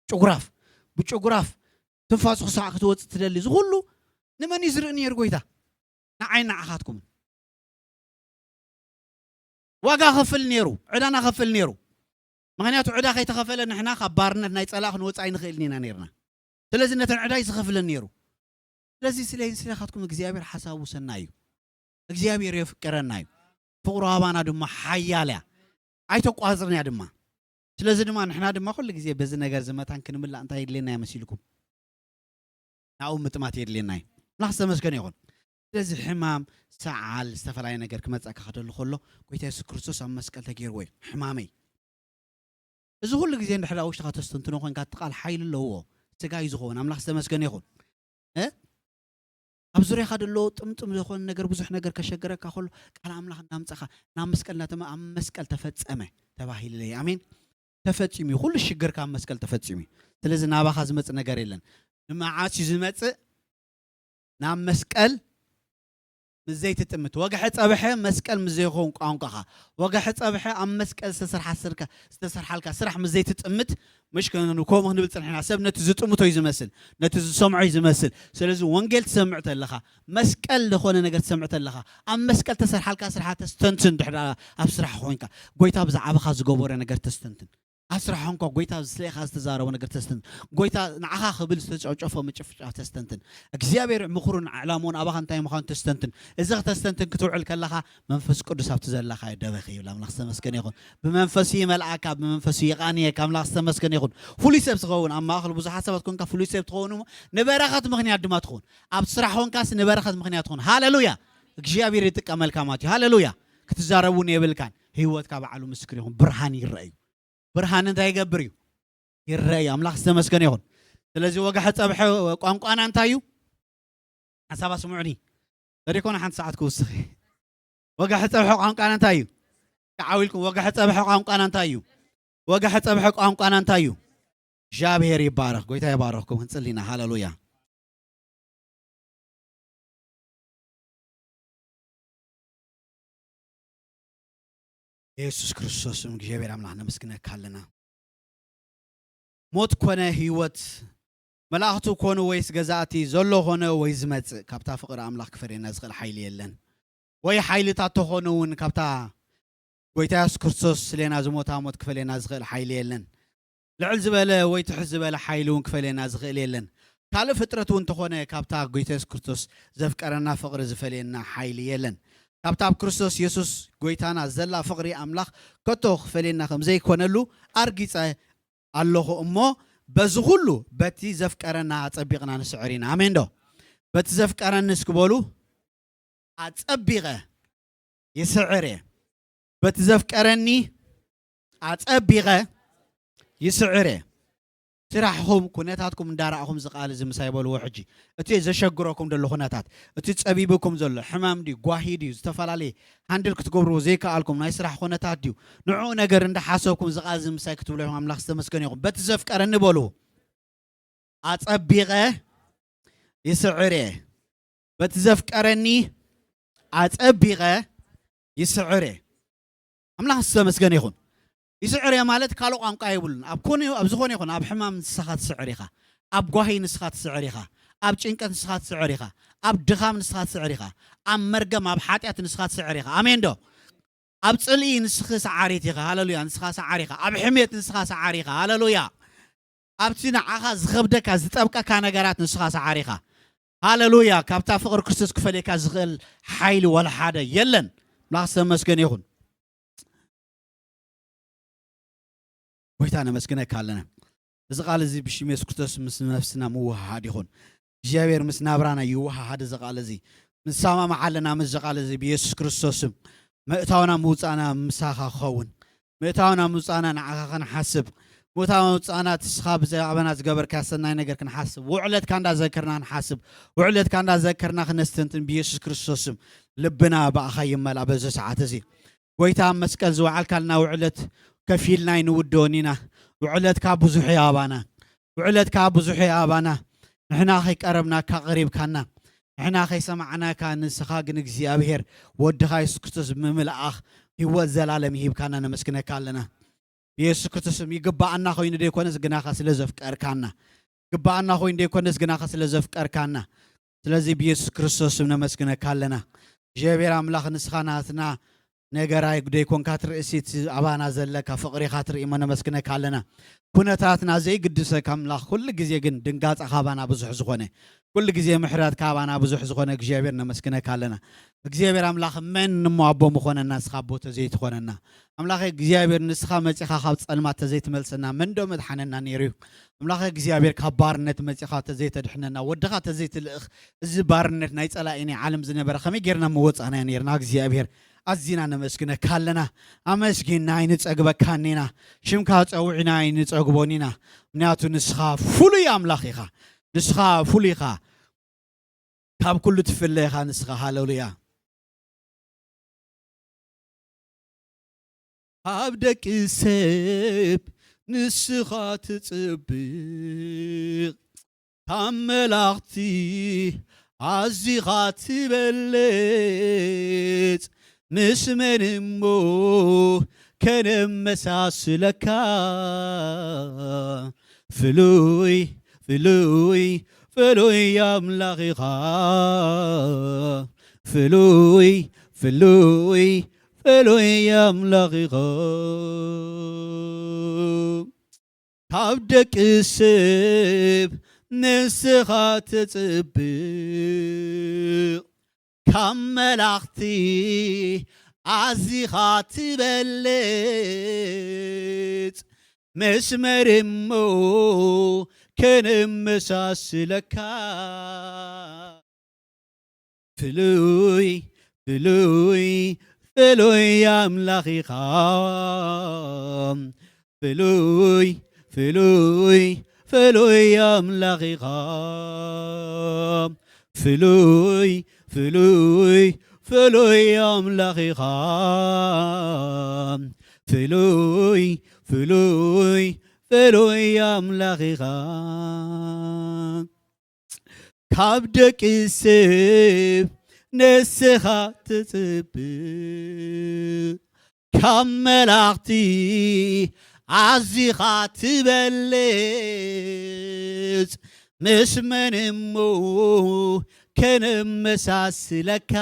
ጭጉራፍ ብጭጉራፍ ትንፋሱ ክሳዕ ክትወፅእ ትደሊ እዚ ኩሉ ንመን እዩ ዝርኢ ነይሩ ጎይታ ንዓይ ንዓኻትኩምን ዋጋ ከፍል ነይሩ ዕዳና ከፍል ነይሩ ምክንያቱ ዕዳ ከይተኸፈለ ንሕና ካብ ባርነት ናይ ፀላእ ክንወፅእ ኣይንኽእልን ኢና ነርና ስለዚ ነተን ዕዳይ ዝኸፍለን ነይሩ ስለዚ ስለ ስለኻትኩም እግዚኣብሔር ሓሳቡ ሰና እዩ እግዚኣብሔር የፍቅረና እዩ ፍቅሩ ኣባና ድማ ሓያል እያ ኣይተቋፅርን እያ ድማ ስለዚ ድማ ንሕና ድማ ኩሉ ግዜ በዚ ነገር ዝመታን ክንምላእ እንታይ የድልየና እያ መሲልኩም ናብኡ ምጥማት የድልየና እዩ ምላኽ ዝተመስገነ ይኹን ስለዚ ሕማም ሰዓል ዝተፈላለየ ነገር ክመፀካ ክደሉ ከሎ ጎይታ የሱስ ክርስቶስ ኣብ መስቀል ተገይርዎ እዩ ሕማመይ እዚ ኩሉ ግዜ እንድሕር ኣብ ውሽጥኻ ተስተንትኖ ኮንካ፣ እቲ ቃል ሓይሊ ኣለዎ። ስጋ እዩ ዝኸውን። ኣምላኽ ዝተመስገነ ይኹን። እ? ኣብ ዙርያኻ ዘሎ ጥምጥም ዝኾነ ነገር፣ ብዙሕ ነገር ከሸገረካ ከሎ፣ ቃል ኣምላኽ እናምጻኻ ናብ መስቀል እናተመ-፣ ኣብ መስቀል ተፈጸመ ተባሂሉለይ። ኣሜን። ተፈጺሙ እዩ። ኩሉ ሽግርካ ኣብ መስቀል ተፈጺሙ እዩ። ስለዚ ናባኻ ዝመጽእ ነገር የለን። ንመዓስ እዩ ዝመጽእ? ናብ መስቀል ምስ ዘይትጥምት። ወግሐ ጸብሐ መስቀል ምስ ዘይኸውን ቋንቋኻ። ወግሐ ጸብሐ ኣብ መስቀል ዝተሰርሓ ስርካ-፣ ዝተሰርሓልካ ስራሕ ምስ ዘይትጥምት፣ ምሽ ከ-፣ ከምኡ ክንብል ጽንሕና። ሰብ ነቲ ዝጥምቶ እዩ ዝመስል፣ ነቲ ዝሰምዖ እዩ ዝመስል። ስለዚ ወንጌል ትሰምዕ ተለኻ፣ መስቀል ዝኾነ ነገር ትሰምዕ ተለኻ፣ ኣብ መስቀል ተሰርሓልካ ስራሕ ተስተንትን፣ ድሕር ኣብ ስራሕ ኮይንካ፣ ጎይታ ብዛዕባኻ ዝገበረ ነገር ተስተንትን። ኣብ ስራሕ እንኳ ጎይታ ስለኻ ዝተዛረቦ ነገር ተስተንትን። ጎይታ ንዓኻ ክብል ዝተጨፍጨፎ ምጭፍጫፍ ተስተንትን። እግዚኣብሔር ምኽሩን ዕላምኡን ኣባኻ እንታይ ምዃኑ ተስተንትን። እዚ ክተስተንትን ክትውዕል ከለኻ መንፈስ ቅዱስ ኣብቲ ዘለኻዮ ደበኽ ይብል። ኣምላኽ ዝተመስገነ ይኹን። ብመንፈሱ ይመልኣካ፣ ብመንፈሱ ይቓንየካ። ኣምላኽ ዝተመስገነ ይኹን። ፍሉይ ሰብ ትኸውን፣ ኣብ ማእኸል ብዙሓት ሰባት ኮንካ ፍሉይ ሰብ ትኸውን እሞ ንበረኸት ምኽንያት ድማ ትኸውን። ኣብ ስራሕ ኮንካስ ንበረኸት ምኽንያት ትኸውን። ሃሌሉያ! እግዚኣብሔር ይጥቀመልካ ማለት እዩ። ሃሌሉያ! ክትዛረብ እውን የብልካን። ህይወትካ ባዕሉ ምስክር ይኹን። ብርሃን ይረአ እዩ። ብርሃን እንታይ ይገብር እዩ? ይረአ እዩ። ኣምላኽ ዝተመስገነ ይኹን። ስለዚ ወግሐ ጸብሐ ቋንቋና እንታይ እዩ? ሓሳብ ኣስምዑኒ። ተደይኮነ ሓንቲ ሰዓት ክውስኽ እየ። ወግሐ ጸብሐ ቋንቋና እንታይ እዩ? ተዓው ኢልኩም፣ ወግሐ ጸብሐ ቋንቋና እንታይ እዩ? ወግሐ ጸብሐ ቋንቋና እንታይ እዩ? እግዚኣብሔር ይባረኽ። ጎይታ ይባረኽኩም። ክንጽሊ ኢና። ሃሌሉያ። የሱስ ክርስቶስ ስም እግዚኣብሔር ኣምላኽ ነመስግነካ ኣለና። ሞት ኮነ ህይወት፣ መላእኽቱ ኮኑ ወይስ ገዛእቲ፣ ዘሎ ኮነ ወይ ዝመጽእ፣ ካብታ ፍቕሪ ኣምላኽ ክፈለየና ዝኽእል ሓይሊ የለን። ወይ ሓይልታት ተኾኑ እውን ካብታ ጎይታ የሱስ ክርስቶስ ስሌና ዝሞታ ሞት ክፈለየና ዝኽእል ሓይሊ የለን። ልዕል ዝበለ ወይ ትሕት ዝበለ ሓይሊ እውን ክፈለየና ዝኽእል የለን። ካልእ ፍጥረት እውን ተኾነ ካብታ ጎይታ የሱስ ክርስቶስ ዘፍቀረና ፍቕሪ ዝፈለየና ሓይሊ የለን። ካብታ ኣብ ክርስቶስ የሱስ ጎይታና ዘላ ፍቕሪ ኣምላኽ ከቶ ክፈለየና ከም ዘይኮነሉ ኣርጊጸ ኣለኹ እሞ፣ በዚ ኩሉ በቲ ዘፍቀረና ኣጸቢቕና ንስዕር ኢና። ኣሜን ዶ? በቲ ዘፍቀረኒ እስኪ በሉ። ኣጸቢቐ ይስዕር እየ። በቲ ዘፍቀረኒ ኣጸቢቐ ይስዕር እየ። ስራሕኹም፣ ኩነታትኩም እንዳረኣኹም እዚ ቃል እዚ ምሳይ በልዎ ሕጂ። እቲ ዘሸግረኩም ዘሎ ኩነታት፣ እቲ ጸቢብኩም ዘሎ ሕማም ድዩ፣ ጓሂ ድዩ፣ ዝተፈላለየ ሃንድል ክትገብርዎ ዘይከኣልኩም ናይ ስራሕ ኩነታት ድዩ፣ ንዕኡ ነገር እንዳሓሰብኩም እዚ ቃል እዚ ምሳይ ክትብሉ ኢኹም። ኣምላኽ ዝተመስገነ ይኹን። በቲ ዘፍቀረኒ በልዎ። ኣጸቢቐ ይስዕር እየ። በቲ ዘፍቀረኒ ኣጸቢቐ ይስዕር እየ። ኣምላኽ ዝተመስገነ ይኹን። ይስዕር እየ ማለት ካልእ ቋንቋ የብሉን። ኣብ ኮነ፣ ኣብ ዝኾነ ይኹን፣ ኣብ ሕማም ንስኻ ትስዕር ኢኻ። ኣብ ጓሂ ንስኻ ትስዕር ኢኻ። ኣብ ጭንቀት ንስኻ ትስዕር ኢኻ። ኣብ ድኻም ንስኻ ትስዕር ኢኻ። ኣብ መርገም፣ ኣብ ሓጢኣት ንስኻ ትስዕር ኢኻ። ኣሜን ዶ? ኣብ ጽልኢ ንስኺ ሰዓሪት ኢኻ። ሃሌሉያ። ንስኻ ሰዓሪ ኢኻ። ኣብ ሕሜት ንስኻ ሰዓሪ ኢኻ። ሃሌሉያ። ኣብቲ ንዓኻ ዝኸብደካ፣ ዝጠብቀካ ነገራት ንስኻ ሰዓሪ ኢኻ። ሃሌሉያ። ካብታ ፍቕሪ ክርስቶስ ክፈልየካ ዝኽእል ሓይሊ ወላ ሓደ የለን። ኣምላኽ ዝተመስገነ ይኹን። ጎይታ ነመስግነካ ኣለና። እዚ ቃል እዚ ብሽም የሱስ ክርስቶስ ምስ ነፍስና ምውሃሃድ ይኹን። እግዚኣብሔር ምስ ናብራና ይወሃሃድ እዚ ቃል እዚ። ንሰማማዕ ኣለና ምስዚ ቃል እዚ ብየሱስ ክርስቶስ ስም። ምእታውና ምውጻእና ምሳኻ ክኸውን። ምእታውና ምውጻእና ንዓኻ ክንሓስብ። ምእታው ምውጻእና እቲ ንስኻ ብዛዕባና ዝገበርካ ሰናይ ነገር ክንሓስብ። ውዕለትካ እንዳዘከርና ክንሓስብ። ውዕለትካ እንዳዘከርና ክነስተንትን ብየሱስ ክርስቶስ ስም። ልብና ብኣኻ ይመልኣ በዚ ሰዓት እዚ። ጎይታ ኣብ መስቀል ዝወዓልካልና ውዕለት ከፊልና ኣይንውድኦን ኢና። ውዕለትካ ብዙሕ እዩ ኣባና። ውዕለትካ ብዙሕ እዩ ኣባና። ንሕና ከይቀረብናካ ቀሪብካና። ንሕና ከይሰማዕናካ ንስኻ ግን እግዚኣብሔር ወድኻ የሱስ ክርስቶስ ብምልኣኽ ህይወት ዘላለም ይሂብካና ነመስግነካ ኣለና። ብየሱስ ክርስቶስ ስም ይግባኣና ኮይኑ ዘይኮነስ ግናኻ ስለ ዘፍቀርካና። ይግባኣና ኮይኑ ዘይኮነስ ግናኻ ስለ ዘፍቀርካና። ስለዚ ብየሱስ ክርስቶስ ስም ነመስግነካ ኣለና። እግዚኣብሔር ኣምላኽ ንስኻ ናትና ነገር ኣይጉደይ ኮንካ ትርእሲ እቲ ኣባና ዘለካ ፍቕሪ ኢኻ ትርኢ እሞ ነመስግነካ ኣለና። ኩነታትና ዘይግድሰካ ኣምላኽ ኩሉ ግዜ ግን ድንጋጸ ካባና ብዙሕ ዝኾነ፣ ኩሉ ግዜ ምሕረት ካባና ብዙሕ ዝኾነ እግዚኣብሔር ነመስግነካ ኣለና። እግዚኣብሔር ኣምላኽ መን እሞ ኣቦ ምኾነና ንስኻ ኣቦ ተዘይትኾነና። ኣምላኸ እግዚኣብሔር ንስኻ መጺኻ ካብ ጸልማት ተዘይትመልሰና መን ዶ መድሓነና ነይሩ እዩ? ኣምላኸ እግዚኣብሔር ካብ ባርነት መጺኻ ተዘይተድሕነና ወድኻ ተዘይትልእኽ እዚ ባርነት ናይ ጸላኢ ናይ ዓለም ዝነበረ ከመይ ጌርና ምወጻእናዮ ነይርና እግዚኣብሔር ኣዚና ነመስግነካ ኣለና። ኣመስጊንና ኣይንጸግበካን ኢና። ሽምካ ጸዊዕና ኣይንጸግቦን ኢና። ምክንያቱ ንስኻ ፍሉይ ኣምላኽ ኢኻ። ንስኻ ፍሉይ ኢኻ። ካብ ኩሉ ትፍለ ኢኻ ንስኻ። ሃሌሉያ። ካብ ደቂ ሰብ ንስኻ ትጽብቕ፣ ካብ መላእኽቲ ኣዚኻ ትበልጽ፣ ምስ መን እሞ ከነመሳስለካ? ፍሉይ፣ ፍሉይ፣ ፍሉይ ኣምላኽ ኢኻ። ፍሉይ፣ ፍሉይ፣ ፍሉይ ኣምላኽ ኢኻ። ካብ ደቂ ሰብ ንስኻ ትጽብቕ፣ ካብ መላእኽቲ ኣዚኻ ትበልጽ፣ ምስ መን እሞ ከነመሳስለካ? ፍሉይ፣ ፍሉይ፣ ፍሉይ ኣምላኽ ኢኻ። ፍሉይ፣ ፍሉይ፣ ፍሉይ ኣምላኽ ኢኻ። ፍሉይ፣ ፍሉይ፣ ፍሉይ ኣምላኽ ኢኻ። ፍሉይ፣ ፍሉይ፣ ፍሉይ ኣምላኽ ኢኻ። ካብ ደቂ ሰብ ንስኻ ትጽብቕ፣ ካብ መላእኽቲ ኣዚኻ ትበልጽ፣ ምስ መን እሞ ከነመሳስለካ?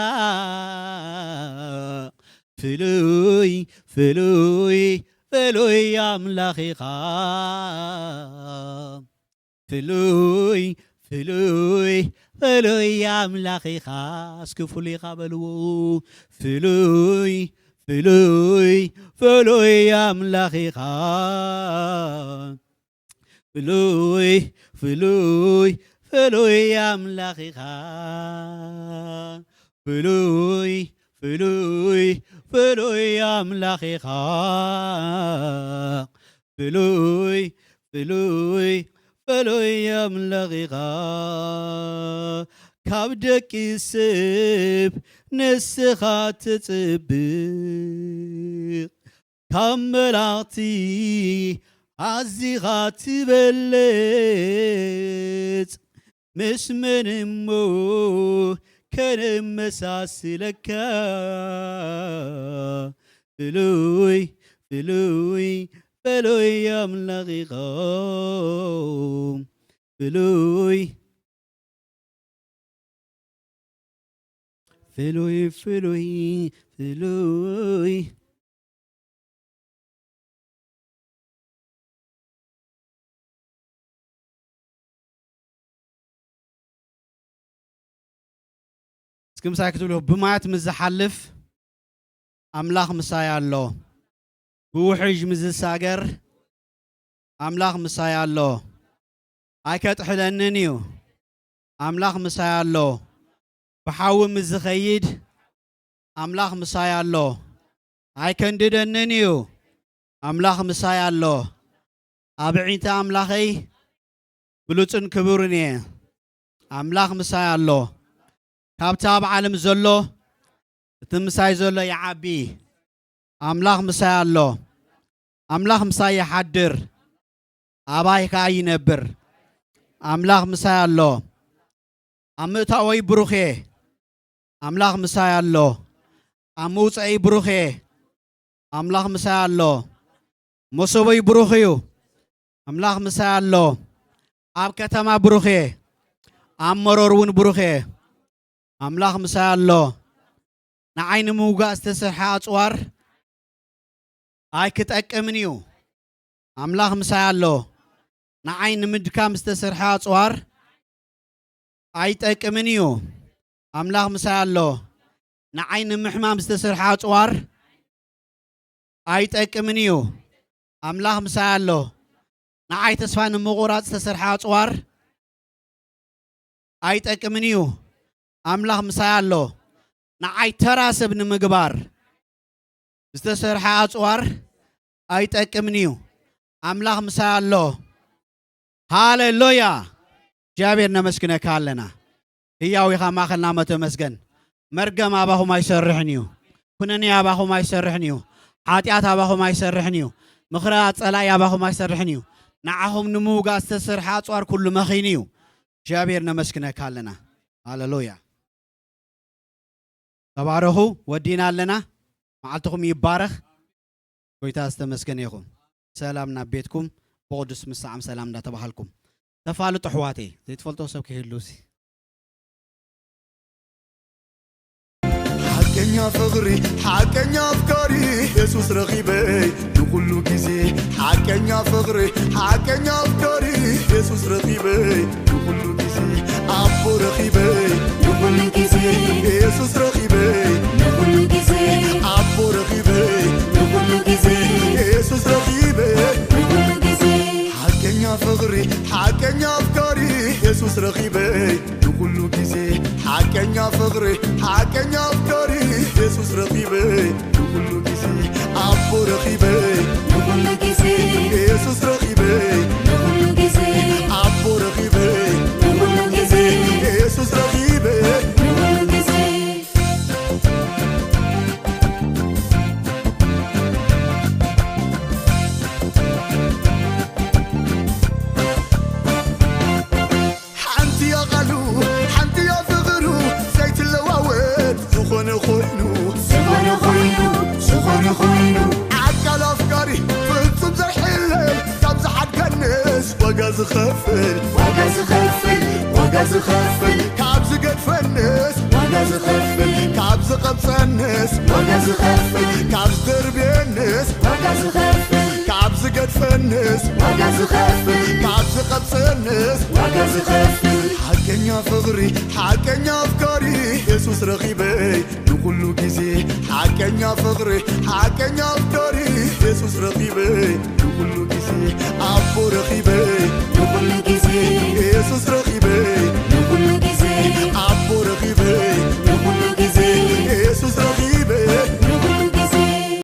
ፍሉይ፣ ፍሉይ፣ ፍሉይ ኣምላኽ ኢኻ። ፍሉይ፣ ፍሉይ፣ ፍሉይ ኣምላኽ ኢኻ። እስኪ ፍሉይ ኢኻ በልዎ። ፍሉይ፣ ፍሉይ፣ ፍሉይ ኣምላኽ ኢኻ። ፍሉይ፣ ፍሉይ፣ ፍሉይ ኣምላኽ ኢኻ። ፍሉይ፣ ፍሉይ፣ ፍሉይ ኣምላኽ ኢኻ። ፍሉይ፣ ፍሉይ፣ ፍሉይ ኣምላኽ ኢኻ። ካብ ደቂ ሰብ ንስኻ ትጽብቕ፣ ካብ መላእኽቲ ኣዚኻ ትበልጽ፣ ምስ መን እሞ ከነመሳስለካ? ፍሉይ፣ ፍሉይ፣ ፍሉይ ኣምላኽ ኢኻ። ፍሉይ፣ ፍሉይ፣ ፍሉይ፣ ፍሉይ። እስኪ ምሳይ ክትብሉ፣ ብማያት ምስ ዝሓልፍ ኣምላኽ ምሳይ ኣሎ። ብውሕጅ ምስ ዝሳገር ኣምላኽ ምሳይ ኣሎ። ኣይከጥሕለንን እዩ። ኣምላኽ ምሳይ ኣሎ። ብሓዊ ምስ ዝኸይድ ኣምላኽ ምሳይ ኣሎ። ኣይከንድደንን እዩ። ኣምላኽ ምሳይ ኣሎ። ኣብ ኣዒንቲ ኣምላኸይ ብሉጽን ክቡርን እየ። ኣምላኽ ምሳይ ኣሎ። ካብቲ ኣብ ዓለም ዘሎ እቲ ምሳይ ዘሎ ይዓቢ። ኣምላኽ ምሳይ ኣሎ። ኣምላኽ ምሳይ ይሓድር፣ ኣባይ ከኣ ይነብር። ኣምላኽ ምሳይ ኣሎ። ኣብ ምእታወይ ብሩኽ እየ። ኣምላኽ ምሳይ ኣሎ። ኣብ ምውጸኢ ብሩኽ እየ። ኣምላኽ ምሳይ ኣሎ። መሶበይ ብሩኽ እዩ። ኣምላኽ ምሳይ ኣሎ። ኣብ ከተማ ብሩኽ እየ። ኣብ መሮር እውን ብሩኽ እየ። ኣምላኽ ምሳይ ኣሎ። ንዓይ ንምውጋእ ዝተሰርሐ ኣጽዋር ኣይክጠቅምን እዩ። ኣምላኽ ምሳይ ኣሎ። ንዓይ ንምድካም ዝተሰርሐ ኣጽዋር ኣይጠቅምን እዩ። ኣምላኽ ምሳይ ኣሎ። ንዓይ ንምሕማም ዝተሰርሐ ኣጽዋር ኣይጠቅምን እዩ። ኣምላኽ ምሳይ ኣሎ። ንዓይ ተስፋ ንምቑራጽ ዝተሰርሐ ኣጽዋር ኣይጠቅምን እዩ። ኣምላኽ ምሳይ ኣሎ። ንዓይ ተራ ሰብ ንምግባር ዝተሰርሐ ኣጽዋር ኣይጠቅምን እዩ። ኣምላኽ ምሳይ ኣሎ። ሃሌሉያ! እግዚኣብሔር ነመስግነካ ኣለና። ህያው ኢኻ ማእኸልና መተመስገን። መርገም ኣባኹም ኣይሰርሕን እዩ። ኩነኔ ኣባኹም ኣይሰርሕን እዩ። ሓጢኣት ኣባኹም ኣይሰርሕን እዩ። ምኽራ ጸላኢ ኣባኹም ኣይሰርሕን እዩ። ንዓኹም ንምውጋእ ዝተሰርሐ ኣጽዋር ኩሉ መኺኑ እዩ። እግዚኣብሔር ነመስግነካ ኣለና። ሃሌሉያ! ተባረኹ። ወዲና ኣለና። መዓልትኹም ይባረኽ። ጎይታ ዝተመስገነ ይኹን። ሰላም ናብ ቤትኩም። ብቕዱስ ምሳዓም ሰላም እንዳተባሃልኩም ተፋልጡ ኣሕዋተይ። ዘይትፈልጦ ሰብ ክህሉ ሲ ሓቀኛ ፍቕሪ፣ ሓቀኛ ኣፍቃሪ የሱስ ረኺበይ ንኹሉ ግዜ። ሓቀኛ ፍቕሪ፣ ሓቀኛ ኣፍቃሪ የሱስ ረኺበይ ንኹሉ ግዜ። ኣቦ ረኺበይ ንኹሉ ግዜ። የሱስ ረኺበይ ንኹሉ ግዜ። ኣቦ ረኺበይ ንኹሉ ግዜ። የሱስ ረኺበይ ንኹሉ ግዜ። ሓቀኛ ፍቕሪ፣ ሓቀኛ ኣፍቃሪ የሱስ ረኺበይ ንኹሉ ግዜ። ሓቀኛ ፍቕሪ፣ ሓቀኛ ኣፍቃሪ የሱስ ረኺበይ ንኹሉ ግዜ። ኣቦ ረኺበይ ንኹሉ ግዜ። የሱስ ረኺበይ ንኹሉ ግዜ። ኣቦ ረኺበይ ንኹሉ ግዜ። የሱስ ረኺበይ ንኹሉ ግዜ። ሓንቲ እያ ቃሉ፣ ሓንቲ እያ ፍቕሩ ዘይትለዋወጥ። ዝኾነ ኮይኑ፣ ዝኾነ ኮይኑ፣ ዝኾነ ኮይኑ። ኣካል ኣፍቃሪ ፍጹም ዘይሕለል፣ ካብ ዝሓድገንስ ዋጋ ዝኸፍል፣ ዋጋ ዝኸፍል፣ ዋጋ ዝኸፍል። ካብ ዝገድፈንስ ዋጋ ዝኸፍል፣ ካብ ዝቐብጸንስ ዋጋ ዝኸፍል፣ ካብ ዝደርብየንስ ዋጋ ዝኸፍል፣ ካብ ዝገድፈንስ ዋጋ ዝኸፍል፣ ካብ ዝቐብጸንስ ዋጋ ዝኸፍል። ሓቀኛ ፍቕሪ፣ ሓቀኛ ኣፍቃሪ የሱስ ረኺበይ ንኹሉ ግዜ። ሓቀኛ ፍቕሪ፣ ሓቀኛ ኣፍቃሪ የሱስ ረኺበይ ንኹሉ ግዜ።